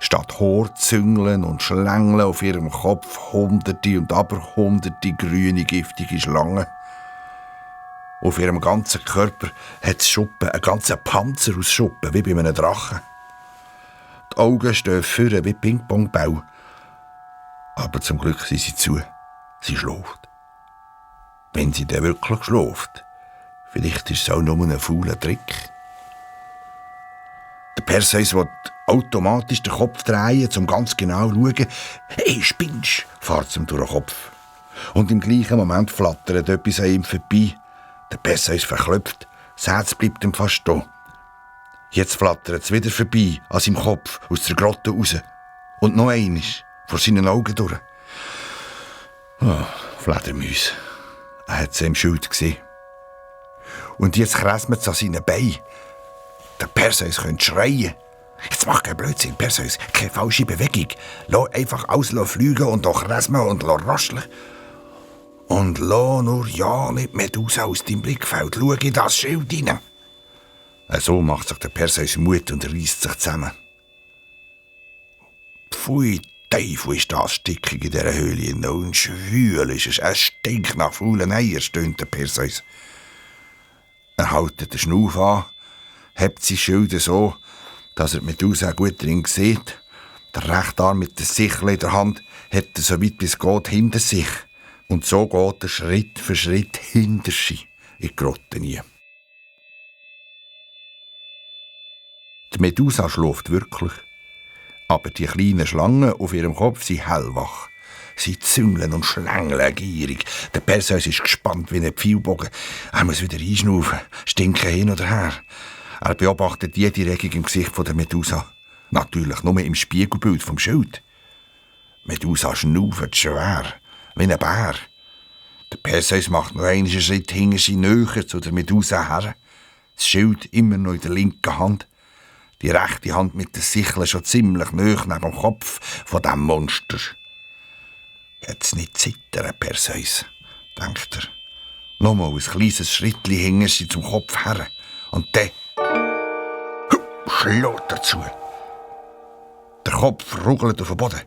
statt Haarzüngeln und Schlängeln auf ihrem Kopf hunderte und aberhunderte grüne, giftige Schlangen. Auf ihrem ganzen Körper hat es Schuppen, einen ganzen Panzer aus Schuppen, wie bei einem Drachen. Die Augen stehen vorne wie Ping-Pong-Bälle. Aber zum Glück sind sie zu. Sie schläft. Wenn sie dann wirklich schläft, vielleicht ist es auch nur ein fauler Trick. Der Perseus will automatisch den Kopf drehen, um ganz genau zu schauen. «Hey, spinnst!» fährt ihm durch den Kopf. Und im gleichen Moment flattert etwas an ihm vorbei. Der Perseus verklopft, das Herz bleibt ihm fast stehen. Jetzt flattert es wieder vorbei, an seinem Kopf, aus der Grotte raus. Und noch einmal, vor seinen Augen durch. Oh, Fledermäuse. Er hat sie im Schild gesehen. Und jetzt kräsmet es an seinen Beinen. Der Perseus könnte schreien. Jetzt mach keinen Blödsinn, Perseus, keine falsche Bewegung. Lass einfach alles fliegen und auch kräsmen und rascheln. Und lass nur ja nicht Medusa aus deinem Blickfeld. Schau in das Schild hinein. So macht sich der Perseus Mut und reißt sich zusammen. Pfui Teufel ist das stickig in dieser Höhle. Und schwül ist es. Es stinkt nach faulen Eiern, stöhnt der Perseus. Er hält den Schnauf an, hebt sein Schild so, dass er die Medusa gut drin sieht. Der rechte Arm mit der Sichel in der Hand hat er so weit bis es geht hinter sich. Und so geht er Schritt für Schritt hinter sie in die Grotte nie. Die Medusa schläft wirklich. Aber die kleinen Schlangen auf ihrem Kopf sind hellwach. Sie züngeln und schlängeln gierig. Der Perseus ist gespannt wie ein Pfeilbogen. Er muss wieder einschnaufen, stinken hin oder her. Er beobachtet jede Regung im Gesicht der Medusa. Natürlich nur im Spiegelbild vom Schild. Medusa schnauft schwer, wie ein Bär. Der Perseus macht noch einen Schritt hinter sie näher zu der Medusa her. Das Schild immer noch in der linken Hand. Die rechte Hand mit der Sichel schon ziemlich nahe neben dem Kopf von diesem Monster. Jetzt nicht zittern, Perseus, denkt er. Nochmal ein kleines Schrittchen hinter sie zum Kopf her. Und dann schlägt er zu. Der Kopf ruckelt auf den Boden.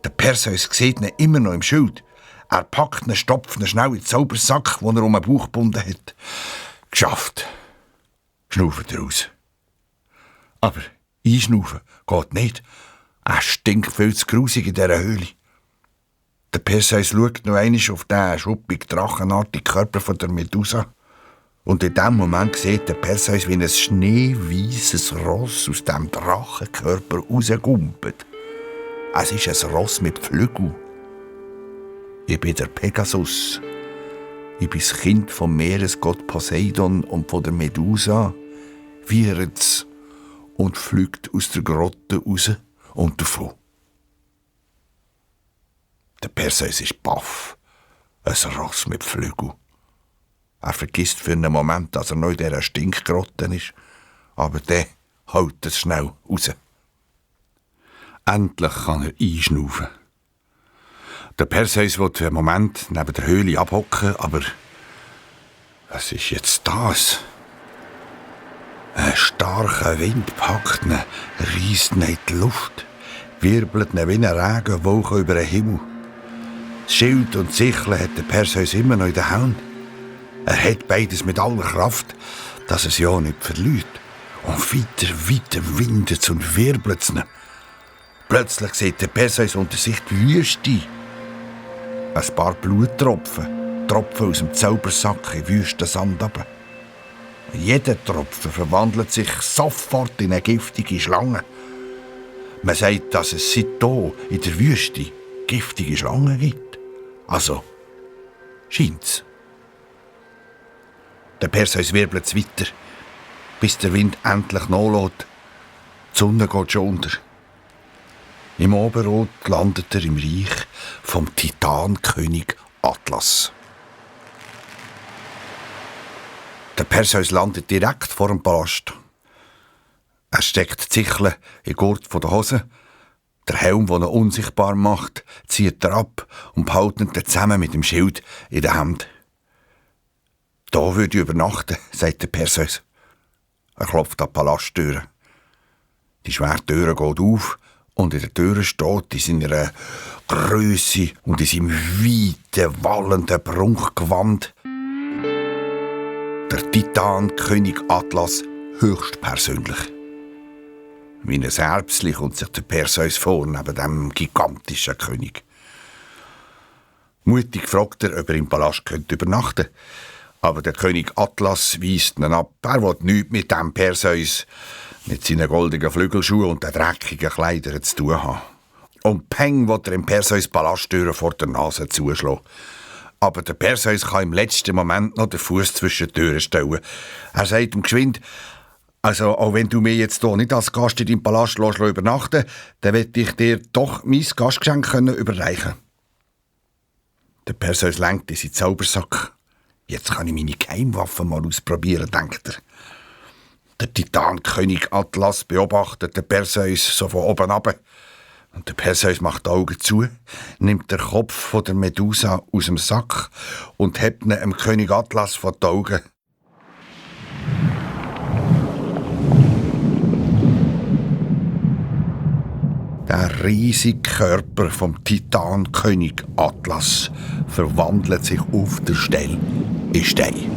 Der Perseus sieht ihn immer noch im Schild. Er packt ihn, stopft ihn schnell in den Zaubersack, den er um den Bauch gebunden hat. Geschafft. Schnauft er aus. Aber einschnaufen geht nicht. Er stinkt viel zu grusig in dieser Höhle. Der Perseus schaut noch einmal auf den schuppigen, drachenartigen Körper von der Medusa. Und in dem Moment sieht der Perseus, wie ein schneeweißes Ross aus dem Drachenkörper rausgumpelt. Es ist ein Ross mit Flügeln. Ich bin der Pegasus. Ich bin das Kind vom Meeresgott Poseidon und von der Medusa. Wieret's und fliegt aus der Grotte raus und davon. Der Perseus ist baff. Ein Ross mit Flügeln. Er vergisst für einen Moment, dass er noch in dieser Stinkgrotte ist. Aber der haut es schnell raus. Endlich kann er einschnaufen. Der Perseus will für einen Moment neben der Höhle abhocken, aber was ist jetzt das? Ein starker Wind packt ihn, reisst ihn in die Luft, wirbelt ihn wie eine Regenwolke über den Himmel. Das Schild und die Sichel hat der Perseus immer noch in der Hand. Er hat beides mit aller Kraft, dass er es ja nicht verliert. Und weiter windet es und wirbelt es ihn. Plötzlich sieht der Perseus unter sich die Wüste. Ein paar Bluttropfen, Tropfen aus dem Zaubersack in wüsten Sand runter. Jeder Tropfen verwandelt sich sofort in eine giftige Schlange. Man sagt, dass es seit hier in der Wüste giftige Schlangen gibt. Also, scheint's. Der Perseus wirbelt weiter, bis der Wind endlich nachlässt. Die Sonne geht schon unter. Im Oberrot landet er im Reich vom Titankönig Atlas. Der Perseus landet direkt vor dem Palast. Er steckt die Sichel in den Gurt der Hose. Der Helm, der ihn unsichtbar macht, zieht er ab und behält ihn zusammen mit dem Schild in der Hand. «Da würde ich übernachten», sagt der Perseus. Er klopft an die Palasttüre. Die schwere Tür geht auf und in der Tür steht in seiner Grösse und in seinem weiten, wallenden Prunkgewand der Titankönig Atlas höchstpersönlich. Wie ein Erbsli kommt sich der Perseus vor neben dem gigantischen König. Mutig fragt er, ob er im Palast übernachten könnte. Aber der König Atlas weist ihn ab. Er will nichts mit dem Perseus, mit seinen goldenen Flügelschuhen und den dreckigen Kleidern zu tun haben. Und Peng will er im Perseus Palasttüren vor der Nase zuschlagen. Aber der Perseus kann im letzten Moment noch den Fuß zwischen die Türen stellen. Er sagt ihm geschwind, also auch wenn du mir jetzt hier nicht als Gast in deinem Palast übernachten lässt, dann will ich dir doch mein Gastgeschenk überreichen. Der Perseus lenkt in seinen Zaubersack. Jetzt kann ich meine Geheimwaffe mal ausprobieren, denkt er. Der Titankönig Atlas beobachtet den Perseus so von oben ab. Und der Perseus macht die Augen zu, nimmt den Kopf von der Medusa aus dem Sack und hebt ihn dem König Atlas vor die Augen. Der riesige Körper vom Titankönig Atlas verwandelt sich auf der Stelle in Stein.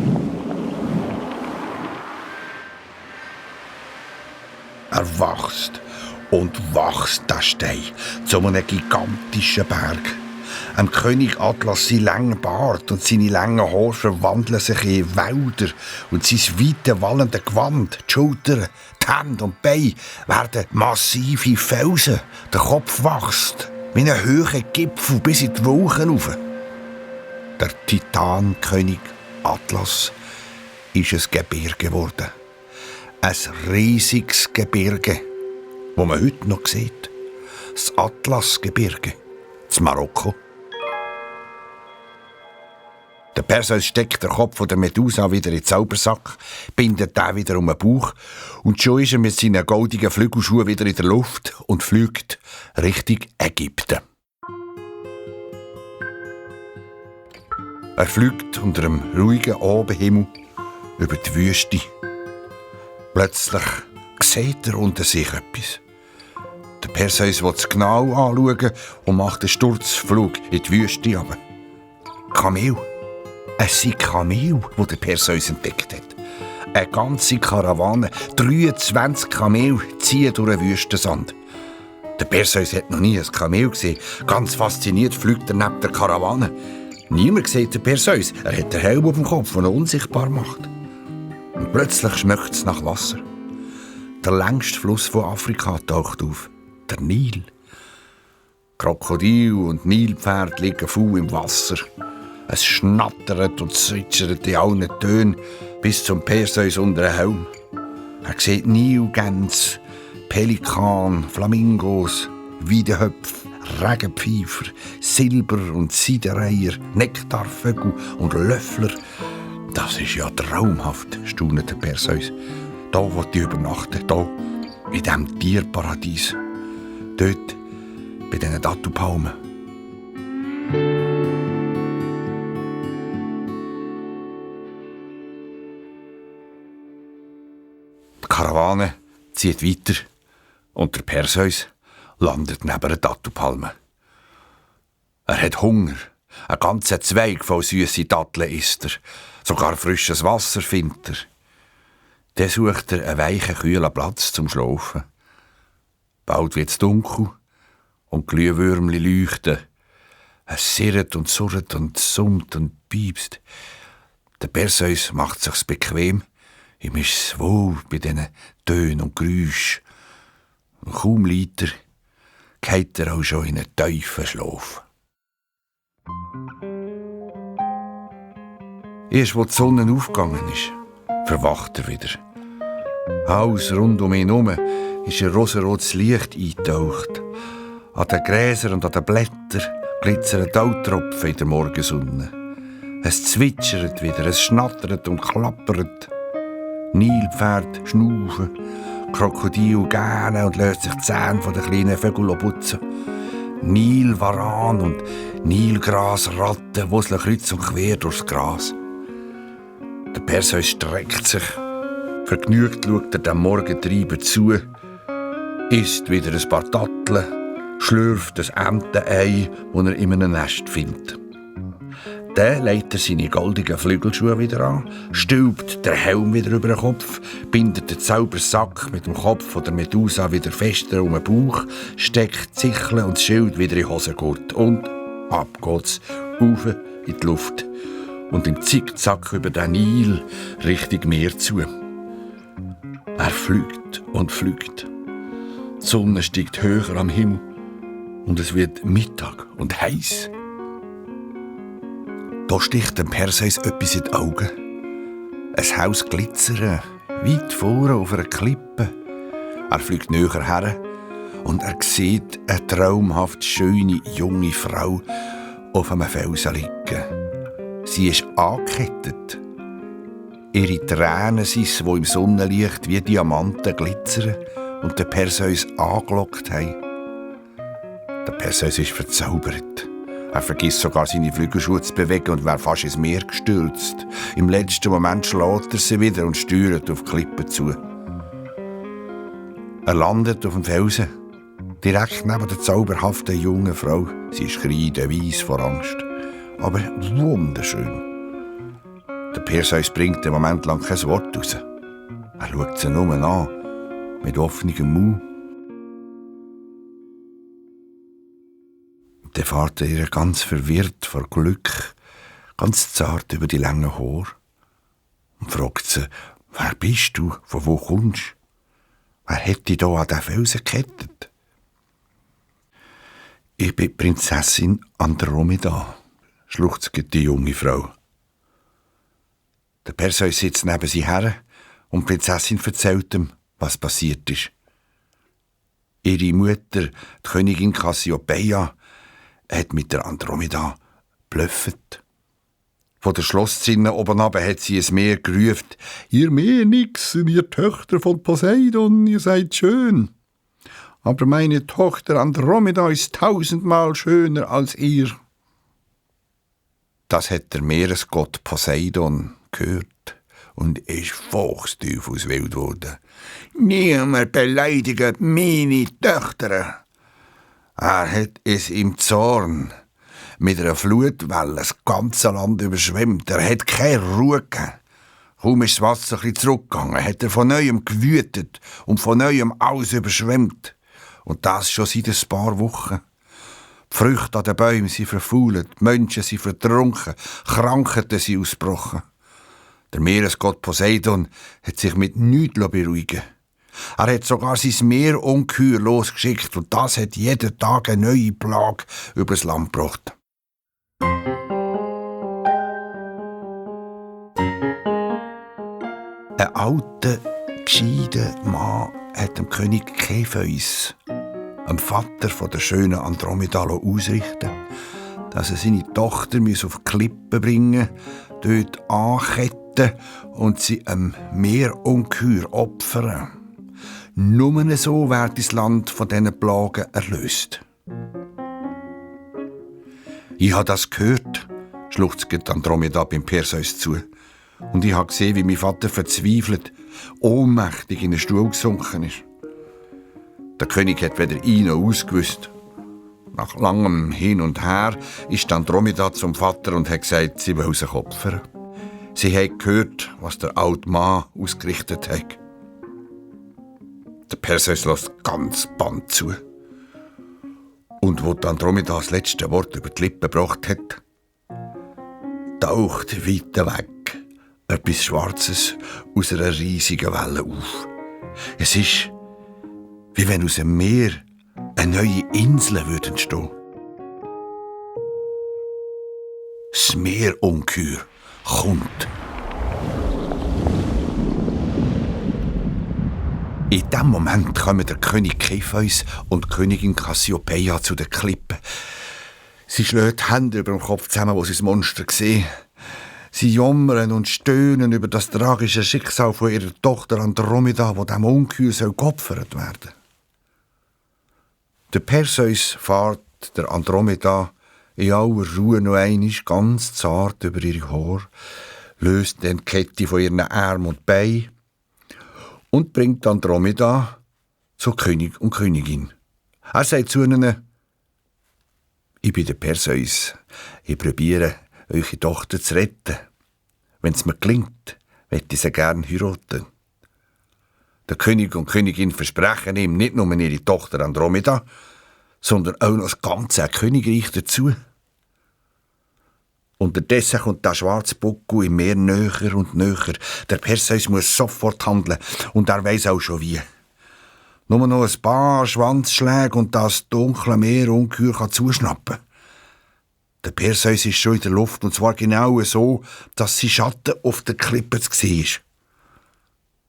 Er wächst und wächst, der Stein, zu einem gigantischen Berg. Dem König Atlas sein langer Bart und seine langen Haare verwandeln sich in Wälder und sein weite, wallende Gewand, die Schultern, die Hände und die Beine werden massive Felsen. Der Kopf wächst wie ein hoher Gipfel bis in die Wolken rauf. Der Titankönig Atlas ist ein Gebirge geworden. Ein riesiges Gebirge, das man heute noch sieht. Das Atlasgebirge, in Marokko. Der Perseus steckt den Kopf der Medusa wieder in den Zaubersack, bindet den wieder um den Bauch und schon ist er mit seinen goldigen Flügelschuhen wieder in der Luft und fliegt Richtung Ägypten. Er fliegt unter einem ruhigen Abendhimmel über die Wüste. Plötzlich sieht er unter sich etwas. Der Perseus will es genau anschauen und macht einen Sturzflug in die Wüste runter. Kamel. Es sind Kamel, die der Perseus entdeckt hat. Eine ganze Karawane, 23 Kamel ziehen durch den Wüstensand. Der Perseus hat noch nie ein Kamel gesehen. Ganz fasziniert fliegt er neben der Karawane. Niemand sieht den Perseus. Er hat den Helm auf dem Kopf, der ihn unsichtbar macht. Und plötzlich schmeckt es nach Wasser. Der längste Fluss von Afrika taucht auf. Der Nil. Krokodil und Nilpferd liegen faul im Wasser. Es schnattert und zwitschert in allen Tönen bis zum Perseus unter den Helm. Er sieht Nilgänse, Pelikan, Flamingos, Weidehöpfe, Regenpfeifer, Silber- und Seidenreiher, Nektarvögel und Löffler. Das ist ja traumhaft, staunte Perseus. Da will ich übernachten, da, in diesem Tierparadies. Dort, bei diesen Dattelpalmen. Die Karawane zieht weiter und der Perseus landet neben einer Dattelpalme. Er hat Hunger. Ein ganzer Zweig voll süsse Datteln isst er. Sogar frisches Wasser findet er. Dann sucht er einen weichen, kühlen Platz zum Schlafen. Bald wird es dunkel und Glühwürmli leuchten. Es sirrt und surrt und summt und piepst. Der Perseus macht sich's bequem. Ihm ist's wohl bei diesen Tönen und Geräuschen. Und kaum liegt er, geht er auch schon in einen tiefen Schlaf. Erst als die Sonne aufgegangen ist, verwacht er wieder. Alles rund um ihn herum ist ein rosarotes Licht eingetaucht. An den Gräsern und an den Blättern glitzern Tautropfen in der Morgensonne. Es zwitschert wieder, es schnattert und klappert. Nilpferd schnaufen, Krokodil gähnen und löst sich die Zähne von den kleinen Vögeln putzen. Nilwaran und Nilgrasratten wuseln kreuz und quer durchs Gras. Der Perseus streckt sich. Vergnügt schaut er dem Morgentreiben zu, isst wieder ein paar Datteln, schlürft ein Entenei, das er in einem Nest findet. Dann legt er seine goldigen Flügelschuhe wieder an, stülpt den Helm wieder über den Kopf, bindet den Zaubersack mit dem Kopf der Medusa wieder fester um den Bauch, steckt die Sichel und das Schild wieder in den Hosengurt und ab geht's, rauf in die Luft und im Zickzack über den Nil Richtung Meer zu. Er fliegt und fliegt. Die Sonne steigt höher am Himmel und es wird Mittag und heiß. Da sticht dem Perseus etwas in die Augen. Ein Haus glitzern, weit vorne auf einer Klippe. Er fliegt näher her und er sieht eine traumhaft schöne junge Frau auf einem Felsen liegen. Sie ist angekettet. Ihre Tränen sind es, die im Sonnenlicht wie Diamanten glitzern und den Perseus angelockt haben. Der Perseus ist verzaubert. Er vergisst sogar seine Flügelschuhe zu bewegen und wäre fast ins Meer gestürzt. Im letzten Moment schlägt er sie wieder und steuert auf die Klippe zu. Er landet auf dem Felsen, direkt neben der zauberhaften jungen Frau. Sie ist kreideweiss vor Angst, aber wunderschön. Der Perseus bringt einen Moment lang kein Wort raus. Er schaut sie nur an, mit offenem Mund. Dann fährt er ihr ganz verwirrt vor Glück, ganz zart über die langen Haare und fragt sie, wer bist du, von wo kommst du? Wer hat dich da an den Felsen gekettet? Ich bin Prinzessin Andromeda, schluchzt die junge Frau. Der Perseus sitzt neben sie her und die Prinzessin erzählt ihm, was passiert ist. Ihre Mutter, die Königin Cassiopeia, hat mit der Andromeda blöffet. Von der Schlosszinne oben runter hat sie ins Meer gerufen: «Ihr Meernixen, ihr Töchter von Poseidon, ihr seid schön. Aber meine Tochter Andromeda ist 1000-mal schöner als ihr.» Das hat der Meeresgott Poseidon gehört und ist fuchsteufelswild geworden. «Niemand beleidigt meine Töchter!» Er hat es im Zorn mit einer Flutwelle das ganze Land überschwemmt. Er hat keine Ruhe gegeben. Kaum ist das Wasser ein bisschen zurückgegangen, hat er von neuem gewütet und von neuem alles überschwemmt. Und das schon seit ein paar Wochen. Die Früchte an den Bäumen sind verfault, die Menschen sind vertrunken, Krankheiten sind ausgebrochen. Der Meeresgott Poseidon hat sich mit nichts beruhigen. Er hat sogar sein Meerungeheuer losgeschickt und das hat jeden Tag eine neue Plage übers Land gebracht. Ein alter, gescheiter Mann hat dem König Kepheus, dem Vater von der schönen Andromeda, ausrichten, dass er seine Tochter auf die Klippe bringen muss, dort anketten und sie einem Meerungeheuer opfern. Nur so wird das Land von diesen Plagen erlöst. Ich habe das gehört, schluchzt Andromeda beim Perseus zu. Und ich habe gesehen, wie mein Vater verzweifelt, ohnmächtig in den Stuhl gesunken ist. Der König hat weder ein noch ausgewusst. Nach langem Hin und Her ist Andromeda zum Vater und hat gesagt, sie will sich opfern. Sie hat gehört, was der alte Mann ausgerichtet hat. Der Perseus lässt ganz Band zu. Und wo Andromeda das letzte Wort über die Lippen gebracht hat, taucht weiter weg etwas Schwarzes aus einer riesigen Welle auf. Es ist, wie wenn aus dem Meer eine neue Insel entstehen würde. Das Meerungeheuer kommt. In diesem Moment kommen der König Kepheus und die Königin Cassiopeia zu den Klippen. Sie schlägt die Hände über dem Kopf zusammen, wo sie das Monster sehen. Sie jammern und stöhnen über das tragische Schicksal von ihrer Tochter Andromeda, wo dem Ungeheuer geopfert werden soll. Der Perseus fährt der Andromeda in aller Ruhe noch einmal ganz zart über ihre Haare, löst dann die Kette von ihren Armen und Beinen und bringt Andromeda zu König und Königin. Er sagt zu ihnen: Ich bin der Perseus. Ich probiere, eure Tochter zu retten. Wenn es mir gelingt, möchte ich sie gern heiraten. Der König und Königin versprechen ihm nicht nur ihre Tochter Andromeda, sondern auch noch das ganze Königreich dazu. Unterdessen kommt der schwarze Buckel im Meer näher und näher. Der Perseus muss sofort handeln und er weiss auch schon wie. Nur noch ein paar Schwanzschläge und das dunkle Meerungeheuer zuschnappen kann. Der Perseus ist schon in der Luft, und zwar genau so, dass sein Schatten auf der Klippe zu sehen ist.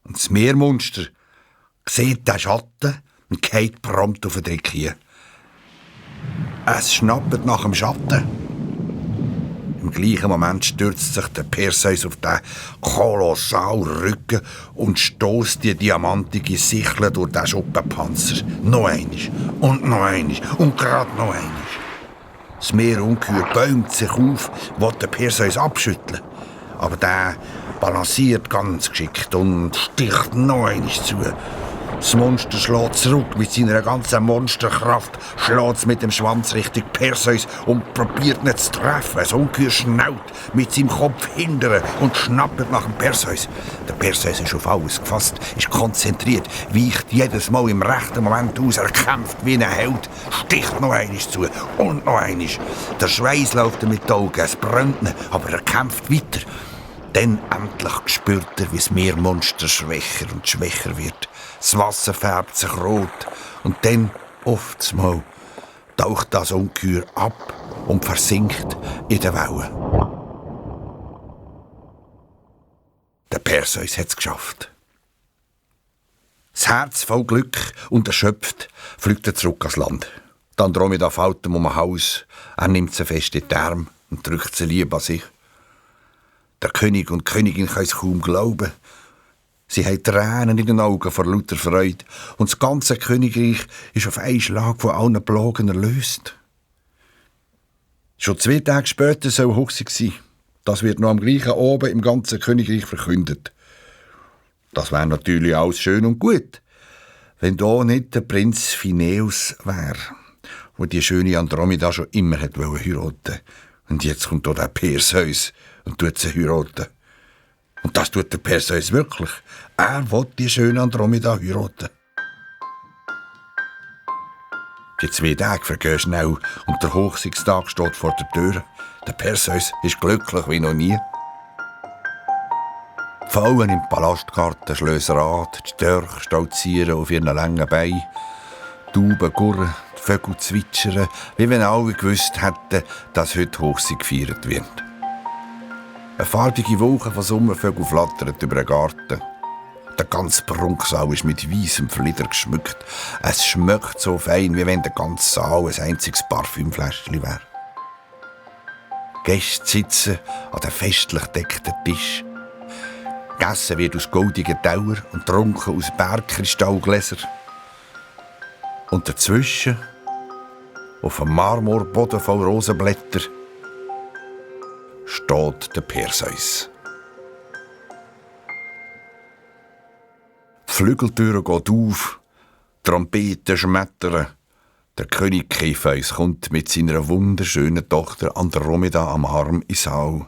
Und das Meermonster sieht den Schatten und geht prompt auf den Deck hier. Es schnappt nach dem Schatten. Im gleichen Moment stürzt sich der Perseus auf den kolossalen Rücken und stößt die diamantige Sichel durch den Schuppenpanzer. Noch einmal und noch einmal und gerade noch einmal. Das Meerungeheuer bäumt sich auf, will den Perseus abschütteln. Aber der balanciert ganz geschickt und sticht noch einmal zu. Das Monster schlägt zurück mit seiner ganzen Monsterkraft, schlägt es mit dem Schwanz Richtung Perseus und probiert nicht zu treffen. Das Ungeheuer schnellt mit seinem Kopf hindern und schnappt nach dem Perseus. Der Perseus ist auf alles gefasst, ist konzentriert, weicht jedes Mal im rechten Moment aus, er kämpft wie ein Held, sticht noch einmal zu und noch einmal. Der Schweiß läuft ihm mit den Augen, es brennt ihn, aber er kämpft weiter. Dann endlich spürt er, wie das Meermonster schwächer und schwächer wird. Das Wasser färbt sich rot und dann, oftmals, taucht das Ungeheuer ab und versinkt in den Wellen. Der Perseus hat es geschafft. Das Herz voll Glück und erschöpft fliegt er zurück ans Land. Die Andromeda fällt ihm um den Hals, er nimmt sie fest in die Arme und drückt sie lieb an sich. Der König und die Königin können es kaum glauben. Sie haben Tränen in den Augen vor lauter Freude und das ganze Königreich ist auf einen Schlag von allen Plagen erlöst. Schon 2 Tage später soll Hochzeit sein. Das wird noch am gleichen Abend im ganzen Königreich verkündet. Das wäre natürlich alles schön und gut, wenn da nicht der Prinz Phineus wäre, wo die schöne Andromeda schon immer heiraten wollte. Und jetzt kommt da der Perseus und tut sie heiraten. Und das tut der Perseus wirklich. Er will die schöne Andromeda heiraten. Die 2 Tage vergehen schnell und der Hochzeitstag steht vor der Tür. Der Perseus ist glücklich wie noch nie. Pfauen im Palastgarten schlössen Rad, die Störche stolzieren auf ihren langen Beinen, die Tauben gurren, die Vögel zwitschern, wie wenn alle gewusst hätten, dass heute Hochsee gefeiert wird. Eine farbige Wolke von Sommervögeln flattert über den Garten. Der ganze Prunksaal ist mit weissem Flieder geschmückt. Es schmeckt so fein, wie wenn der ganze Saal ein einziges Parfümfläschchen wäre. Gäste sitzen an den festlich gedeckten Tisch. Gegessen wird aus goldigen Tellern und getrunken aus Bergkristallgläsern. Und dazwischen, auf einem Marmorboden voll Rosenblätter, steht der Perseus. Die Flügeltüre geht auf, die Trompeten schmettern. Der König Kepheus kommt mit seiner wunderschönen Tochter Andromeda am Arm ins Saal.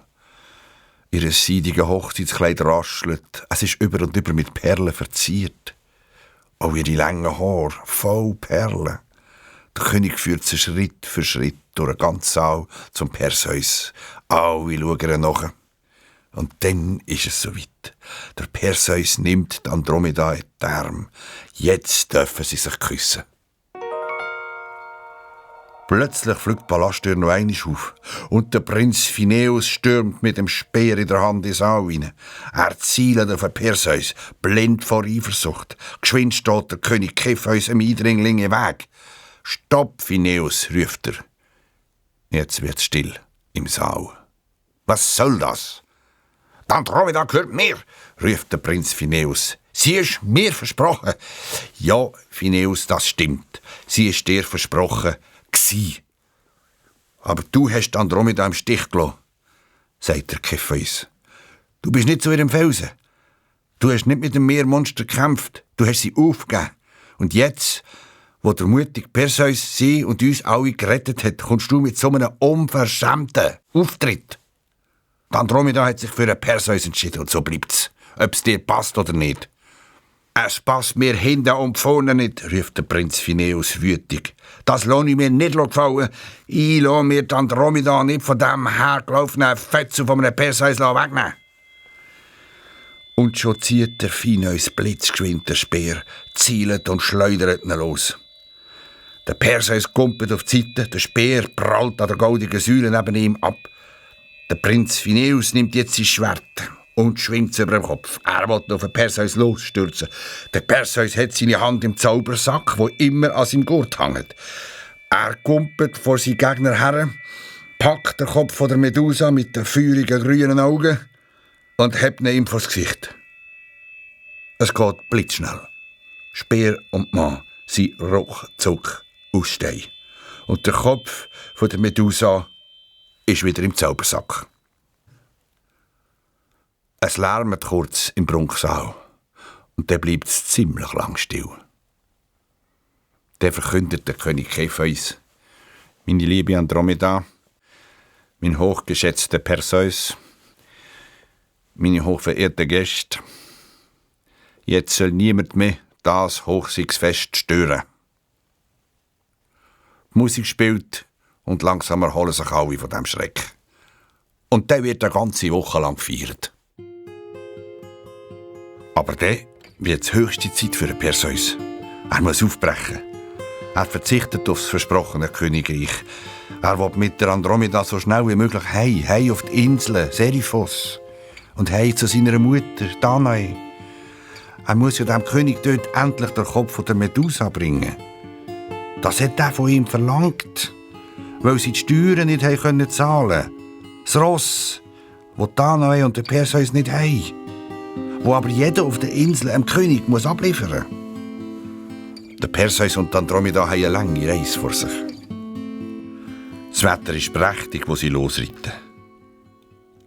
Ihr seidiges Hochzeitskleid raschelt, es ist über und über mit Perlen verziert. Auch ihre langen Haare, voll Perlen. Der König führt sie Schritt für Schritt durch den ganzen Saal zum Perseus. Alle schauen ihr nach. Und dann ist es soweit. Der Perseus nimmt die Andromeda in die Arme. Jetzt dürfen sie sich küssen. Plötzlich fliegt die Palasttür noch einmal auf und der Prinz Phineus stürmt mit dem Speer in der Hand ins Saal hinein. Er zielt auf den Perseus, blind vor Eifersucht. Geschwind steht der König Kepheus dem Eindringling im Weg. »Stopp, Phineus«, ruft er. Jetzt wird's still im Saal. »Was soll das?« »Die Andromeda gehört mir«, ruft der Prinz Phineus. »Sie ist mir versprochen.« »Ja, Phineus, das stimmt. Sie ist dir versprochen. Aber du hast die Andromeda im Stich gelassen«, sagt der Kepheus. »Du bist nicht zu ihrem Felsen. Du hast nicht mit dem Meermonster gekämpft. Du hast sie aufgegeben. Und jetzt, wo der mutige Perseus sie und uns alle gerettet hat, kommst du mit so einem unverschämten Auftritt. Die Andromeda hat sich für einen Perseus entschieden und so bleibt's, ob es dir passt oder nicht.« »Es passt mir hinten und vorne nicht«, ruft der Prinz Phineus wütig. »Das lasse ich mir nicht gefallen. Ich lasse mir die Andromeda nicht von dem hergelaufenen Fötzel von einem Perseus wegnehmen.« Und schon zieht der Phineus blitzgeschwind den Speer, zielt und schleudert ihn los. Der Perseus kumpelt auf die Seite, der Speer prallt an der goldenen Säule neben ihm ab. Der Prinz Phineus nimmt jetzt sein Schwert und schwingt es über den Kopf. Er will auf den Perseus losstürzen. Der Perseus hat seine Hand im Zaubersack, wo immer an seinem Gurt hängt. Er kumpelt vor seinen Gegner her, packt den Kopf von der Medusa mit den feurigen grünen Augen und hebt ihn ihm vors Gesicht. Es geht blitzschnell. Speer und Mann sind ruckzuck aus Stein. Und der Kopf von der Medusa ist wieder im Zaubersack. Es lärmt kurz im Prunksaal und dann bleibt es ziemlich lang still. Dann verkündet der König Kepheus: »Meine liebe Andromeda, mein hochgeschätzter Perseus, meine hochverehrten Gäste, jetzt soll niemand mehr das Hochseegsfest stören.« Die Musik spielt und langsam erholen sich alle von dem Schreck. Und dann wird eine ganze Woche lang gefeiert. Aber dann wird es höchste Zeit für den Perseus. Er muss aufbrechen. Er verzichtet auf das versprochene Königreich. Er will mit der Andromeda so schnell wie möglich heim auf die Insel Seriphos und heim zu seiner Mutter Danae. Er muss ja dem König dort endlich den Kopf von der Medusa bringen. Das hat er von ihm verlangt, weil sie die Steuern nicht zahlen konnten. Das Ross, das Danae und der Perseus nicht haben, wo aber jeder auf der Insel einem König muss abliefern muss. Der Perseus und die Andromeda haben eine lange Reise vor sich. Das Wetter ist prächtig, wo sie losreiten.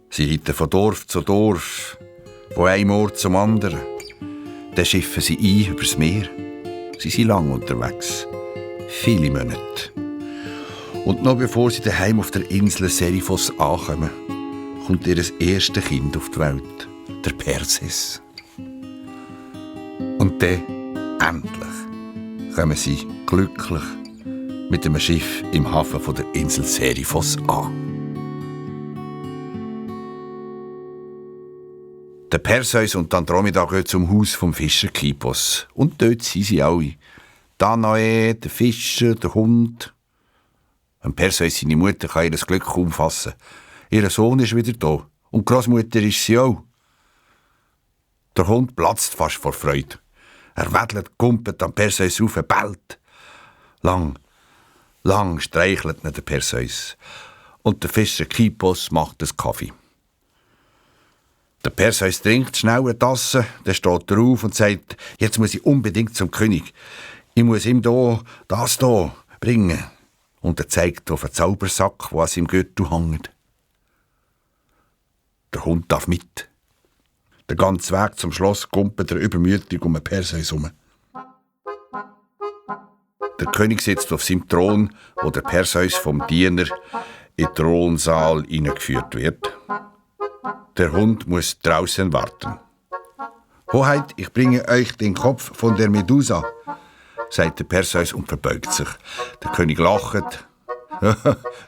Sie reiten von Dorf zu Dorf, von einem Ort zum anderen. Dann schiffen sie ein übers Meer. Sie sind lang unterwegs. Viele Monate. Und noch bevor sie daheim auf der Insel Seriphos ankommen, kommt ihr erstes Kind auf die Welt, der Perses. Und dann, endlich, kommen sie glücklich mit einem Schiff im Hafen von der Insel Seriphos an. Der Perseus und die Andromeda gehen zum Haus vom Fischer Kipos. Und dort sind sie alle. Danae, der Fischer, der Hund. Und Perseus, seine Mutter, kann ihr Glück kaum fassen. Ihr Sohn ist wieder da. Und die Großmutter ist sie auch. Der Hund platzt fast vor Freude. Er wedelt, kumpelt am Perseus auf, bellt. Lang streichelt ihn der Perseus. Und der Fischer Kipos macht einen Kaffee. Der Perseus trinkt schnell eine Tasse, dann steht er auf und sagt, jetzt muss ich unbedingt zum König. Ich muss ihm das bringen. Und er zeigt auf einen Zaubersack, der an seinem Gürtel hängt. Der Hund darf mit. Den ganzen Weg zum Schloss kumpelt er übermütig um den Perseus herum. Der König sitzt auf seinem Thron, wo der Perseus vom Diener in den Thronsaal hineingeführt wird. Der Hund muss draußen warten. Hoheit, ich bringe euch den Kopf von der Medusa, sagt der Perseus und verbeugt sich. Der König lacht.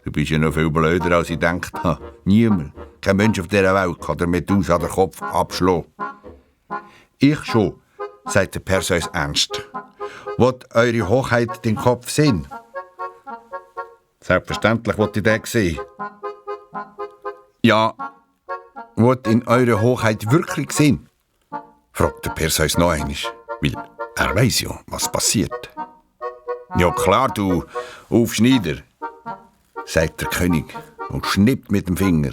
Du bist ja noch viel blöder, als ich gedacht habe. Niemand, kein Mensch auf dieser Welt kann der Medusa den Kopf abschlagen. Ich schon, sagt der Perseus ernst. Wollt eure Hochheit den Kopf sehen? Selbstverständlich wollt ihr den sehen. Ja, wollt in eure Hochheit wirklich sehen? Fragt der Perseus noch einmal, weil er weiss ja, was passiert. Ja klar, du Aufschneider, sagt der König und schnippt mit dem Finger.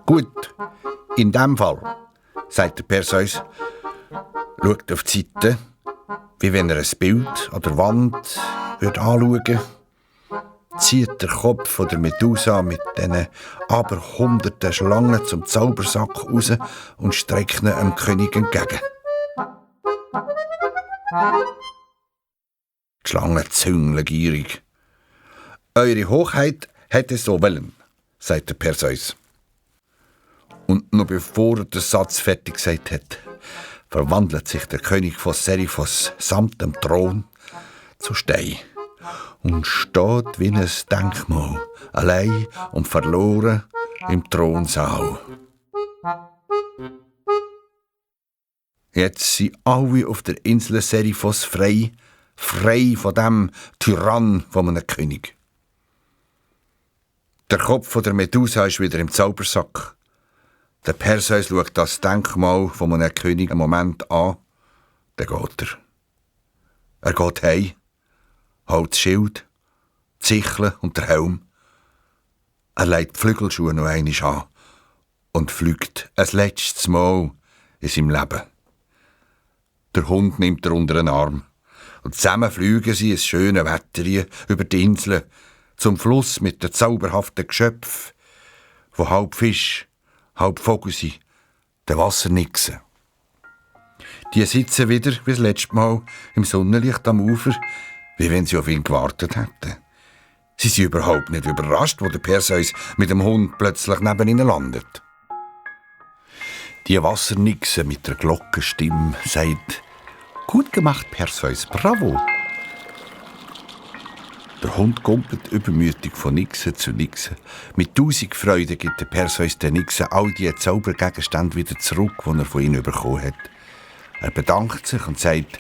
Gut, in dem Fall, sagt der Perseus, schaut auf die Seite, wie wenn er ein Bild an der Wand anschauen würde. Zieht der Kopf von der Medusa mit diesen aber hunderten Schlangen zum Zaubersack raus und streckt ihn dem König entgegen. Die Schlangen züngeln gierig. Eure Hochheit hätte so wollen, sagt der Perseus. Und noch bevor er den Satz fertig gesagt hat, verwandelt sich der König von Seriphos samt dem Thron zu Stein und steht wie ein Denkmal, allein und verloren im Thronsaal. Jetzt sind alle auf der Insel Seriphos frei von dem Tyrann von einem König. Der Kopf von der Medusa ist wieder im Zaubersack. Der Perseus schaut das Denkmal von einem König einen Moment an, dann geht er. Er geht heim, holt das Schild, die Sichel und den Helm. Er legt die Flügelschuhe noch einmal an und fliegt ein letztes Mal in seinem Leben. Der Hund nimmt er unter den Arm und zusammen fliegen sie ins schöne Wetter über die Insel zum Fluss mit den zauberhaften Geschöpfen, wo halb Fisch, halb Vogel sind, den Wassernixen. Die sitzen wieder wie das letzte Mal im Sonnenlicht am Ufer, wie wenn sie auf ihn gewartet hätten. Sie sind überhaupt nicht überrascht, wo der Perseus mit dem Hund plötzlich neben ihnen landet. Die Wassernixen mit der Glockenstimme sagt: Gut gemacht, Perseus, bravo! Der Hund kumpelt übermütig von Nixen zu Nixen. Mit 1000 Freuden gibt der Perseus den Nixen all die Zaubergegenstände wieder zurück, die er von ihnen bekommen hat. Er bedankt sich und sagt: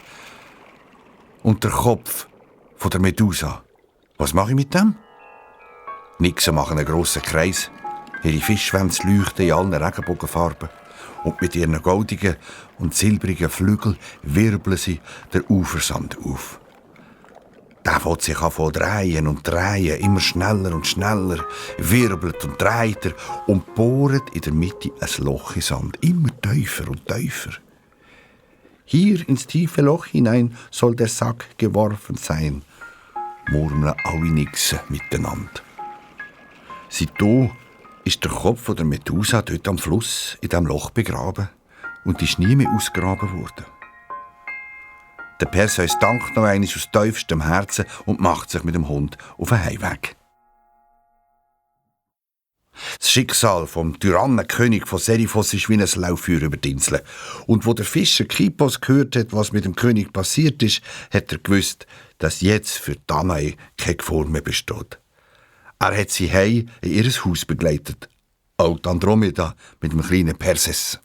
Und der Kopf von der Medusa, was mache ich mit dem? Die Nixen machen einen grossen Kreis. Ihre Fischschwänze leuchten in allen Regenbogenfarben. Und mit ihren goldigen und silbrigen Flügeln wirbeln sie den Ufersand auf. Der fängt sich an zu drehen und drehen, immer schneller und schneller, wirbelt und dreht er und bohrt in der Mitte ein Loch in Sand, immer tiefer und tiefer. Hier ins tiefe Loch hinein soll der Sack geworfen sein, murmeln alle Nixen miteinander. Seitdem ist der Kopf von der Medusa dort am Fluss in diesem Loch begraben und ist nie mehr ausgegraben worden. Der Perseus dankt noch einmal aus tiefstem Herzen und macht sich mit dem Hund auf den Heimweg. Das Schicksal vom Tyrannenkönig von Seriphos ist wie ein Lauffeuer über die Insel. Und wo der Fischer Kipos gehört hat, was mit dem König passiert ist, hat er gewusst, dass jetzt für Danae keine Gefahr mehr besteht. Er hat sie heim in ihr Haus begleitet, auch die Andromeda mit dem kleinen Perseus.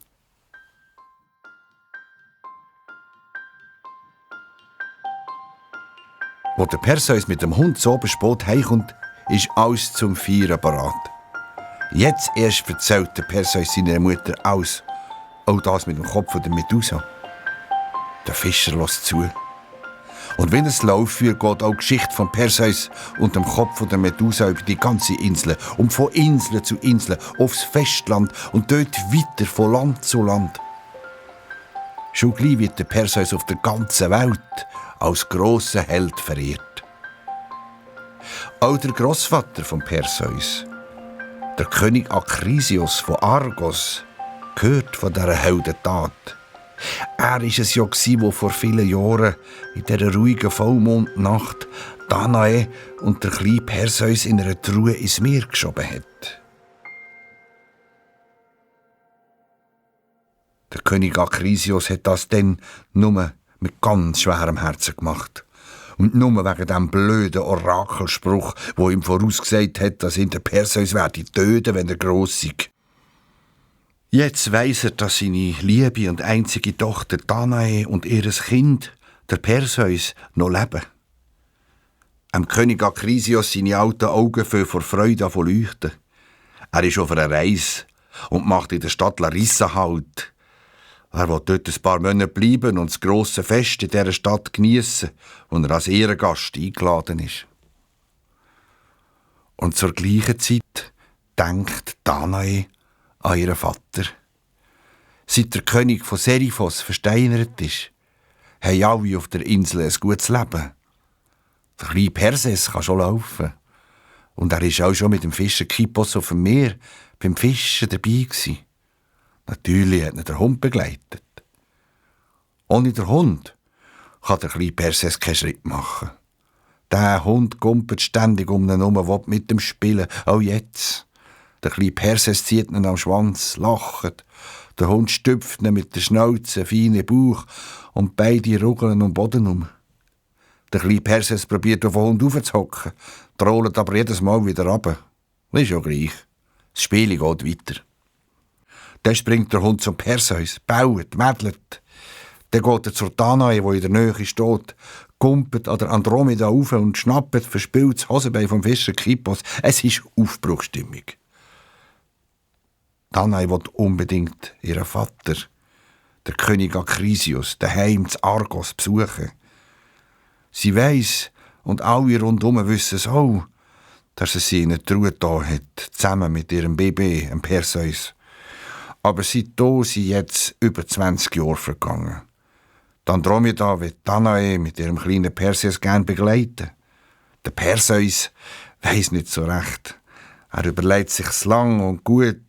Wo der Perseus mit dem Hund so spät heimkommt, ist alles zum Feiern bereit. Jetzt erst erzählt der Perseus seiner Mutter alles. Auch das mit dem Kopf der Medusa. Der Fischer lässt zu. Und wenn es läuft, geht auch die Geschichte von Perseus und dem Kopf der Medusa über die ganze Insel und von Insel zu Insel aufs Festland und dort weiter von Land zu Land. Schon gleich wird der Perseus auf der ganzen Welt als grosser Held verehrt. Auch der Grossvater von Perseus, der König Akrisios von Argos, gehört von dieser Heldentat. Er war es ja, der vor vielen Jahren in dieser ruhigen Vollmondnacht Danae und der kleine Perseus in einer Truhe ins Meer geschoben hat. Der König Akrisios hat das dann nur mit ganz schwerem Herzen gemacht. Und nur wegen dem blöden Orakelspruch, wo ihm vorausgesagt hat, dass ihn der Perseus werde töten, wenn er gross sei. Jetzt weiss er, dass seine liebe und einzige Tochter Danae und ihr Kind, der Perseus, noch leben. Am König Akrisios seine alten Augen fangen vor Freude an zu leuchten. Er ist auf einer Reise und macht in der Stadt Larissa Halt. Er will dort ein paar Monate bleiben und das grosse Fest in dieser Stadt geniessen, wo er als Ehrengast eingeladen ist. Und zur gleichen Zeit denkt Danae an ihren Vater. Seit der König von Seriphos versteinert ist, haben alle auf der Insel ein gutes Leben. Der kleine Perseus kann schon laufen. Und er war auch schon mit dem Fischer Kippos auf dem Meer beim Fischen dabei gewesen. Natürlich hat ihn der Hund begleitet. Ohne den Hund kann der kleine Perseus keinen Schritt machen. Der Hund gumpelt ständig um ihn herum, will mit dem spielen, auch jetzt. Der kleine Perseus zieht ihn am Schwanz, lacht. Der Hund stüpft ihn mit der Schnauze, feinen Bauch und beide rugeln um den Boden um. Der kleine Perseus probiert auf den Hund aufzuhocken, trollt aber jedes Mal wieder runter. Das ist ja gleich. Das Spiel geht weiter. Dann springt der Hund zum Perseus, baut, mädelt. Dann geht er zur Danae, die in der Nähe steht, kumpelt an der Andromeda auf und schnappt verspielt das Hosenbein vom Fischer Kippos. Es ist Aufbruchstimmung. Danae will unbedingt ihren Vater, der König Akrisios, daheim zu Argos besuchen. Sie weiss, und alle rundherum wissen es auch, dass er sie in eine Truhe da hat, zusammen mit ihrem Baby, dem Perseus. Aber seitdem sind jetzt über 20 Jahre vergangen. Die Andromeda wird Danae mit ihrem kleinen Perseus gern begleiten. Der Perseus weiss nicht so recht. Er überlegt sich's lang und gut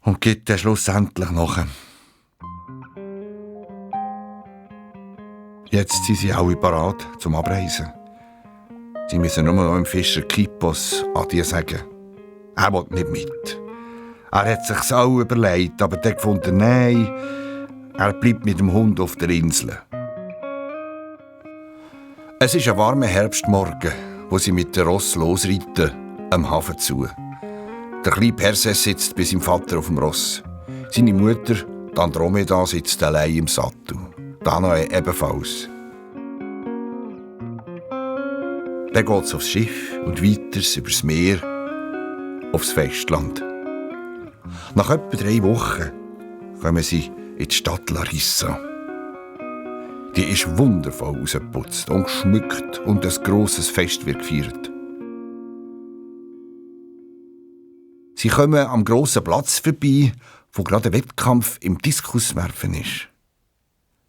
und gibt dann schlussendlich nach. Jetzt sind sie alle parat zum Abreisen. Sie müssen nur noch dem Fischer Kippos Adieu sagen. Er will nicht mit. Er hat sich's auch überlegt, aber dann gefunden, nein, er bleibt mit dem Hund auf der Insel. Es ist ein warmer Herbstmorgen, wo sie mit dem Ross losreiten, am Hafen zu. Der kleine Perseus sitzt bei seinem Vater auf dem Ross. Seine Mutter, die Andromeda, sitzt allein im Sattel. Danae ebenfalls. Dann geht's aufs Schiff und weiter übers Meer aufs Festland. Nach etwa 3 Wochen kommen sie in die Stadt Larissa. Die ist wundervoll ausgeputzt und geschmückt und ein grosses Fest wird gefeiert. Sie kommen am grossen Platz vorbei, wo gerade ein Wettkampf im Diskuswerfen ist.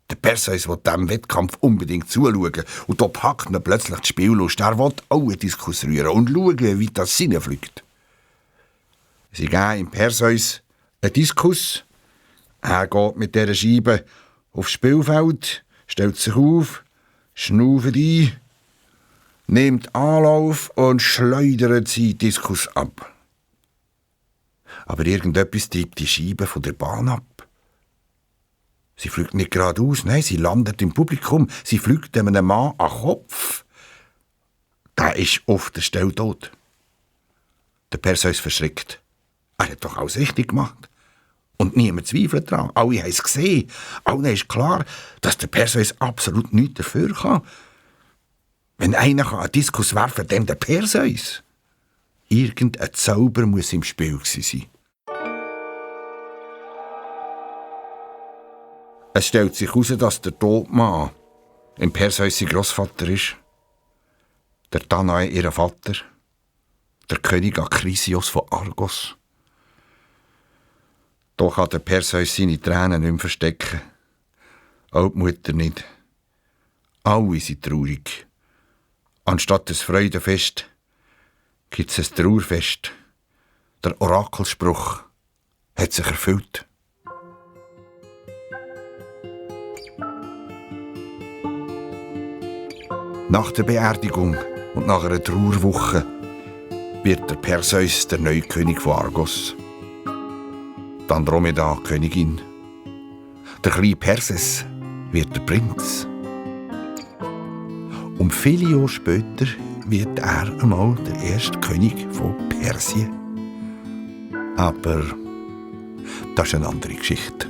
Der Perseus will diesem Wettkampf unbedingt zuschauen und da packt ihn plötzlich die Spiellust. Er will auch einen Diskus rühren und schauen, wie das hineinfliegt. Sie geben im Perseus einen Diskus. Er geht mit dieser Scheibe aufs Spielfeld, stellt sich auf, schnauft ein, nimmt Anlauf und schleudert seinen Diskus ab. Aber irgendetwas treibt die Scheibe von der Bahn ab. Sie fliegt nicht geradeaus, nein, sie landet im Publikum. Sie fliegt einem Mann an den Kopf. Der ist auf der Stelle tot. Der Perseus verschrickt. Er hat doch alles richtig gemacht. Und niemand zweifelt daran. Alle haben es gesehen. Allen ist klar, dass der Perseus absolut nichts dafür kann. Wenn einer einen Diskus werfen kann, dann der Perseus. Irgendein Zauber muss im Spiel sein. Es stellt sich heraus, dass der Todmann im Perseus sein Grossvater ist, der Danae ihr Vater, der König Akrisios von Argos. Doch kann der Perseus seine Tränen nicht mehr verstecken. Auch die Mutter nicht. Alle sind traurig. Anstatt des Freudenfest gibt es ein Trauerfest. Der Orakelspruch hat sich erfüllt. Nach der Beerdigung und nach einer Trauerwoche wird der Perseus der neue König von Argos. Die Andromeda Königin. Der kleine Perses wird der Prinz. Und viele Jahre später wird er einmal der erste König von Persien. Aber das ist eine andere Geschichte.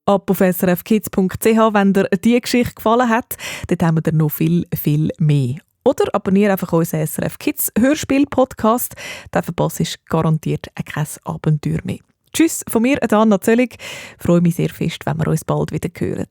Ab auf srfkids.ch, wenn dir diese Geschichte gefallen hat. Dort haben wir dir noch viel, viel mehr. Oder abonniere einfach unseren SRF Kids Hörspiel-Podcast. Dann verpasst du garantiert kein Abenteuer mehr. Tschüss von mir, Anna Zöllig. Ich freue mich sehr fest, wenn wir uns bald wieder hören.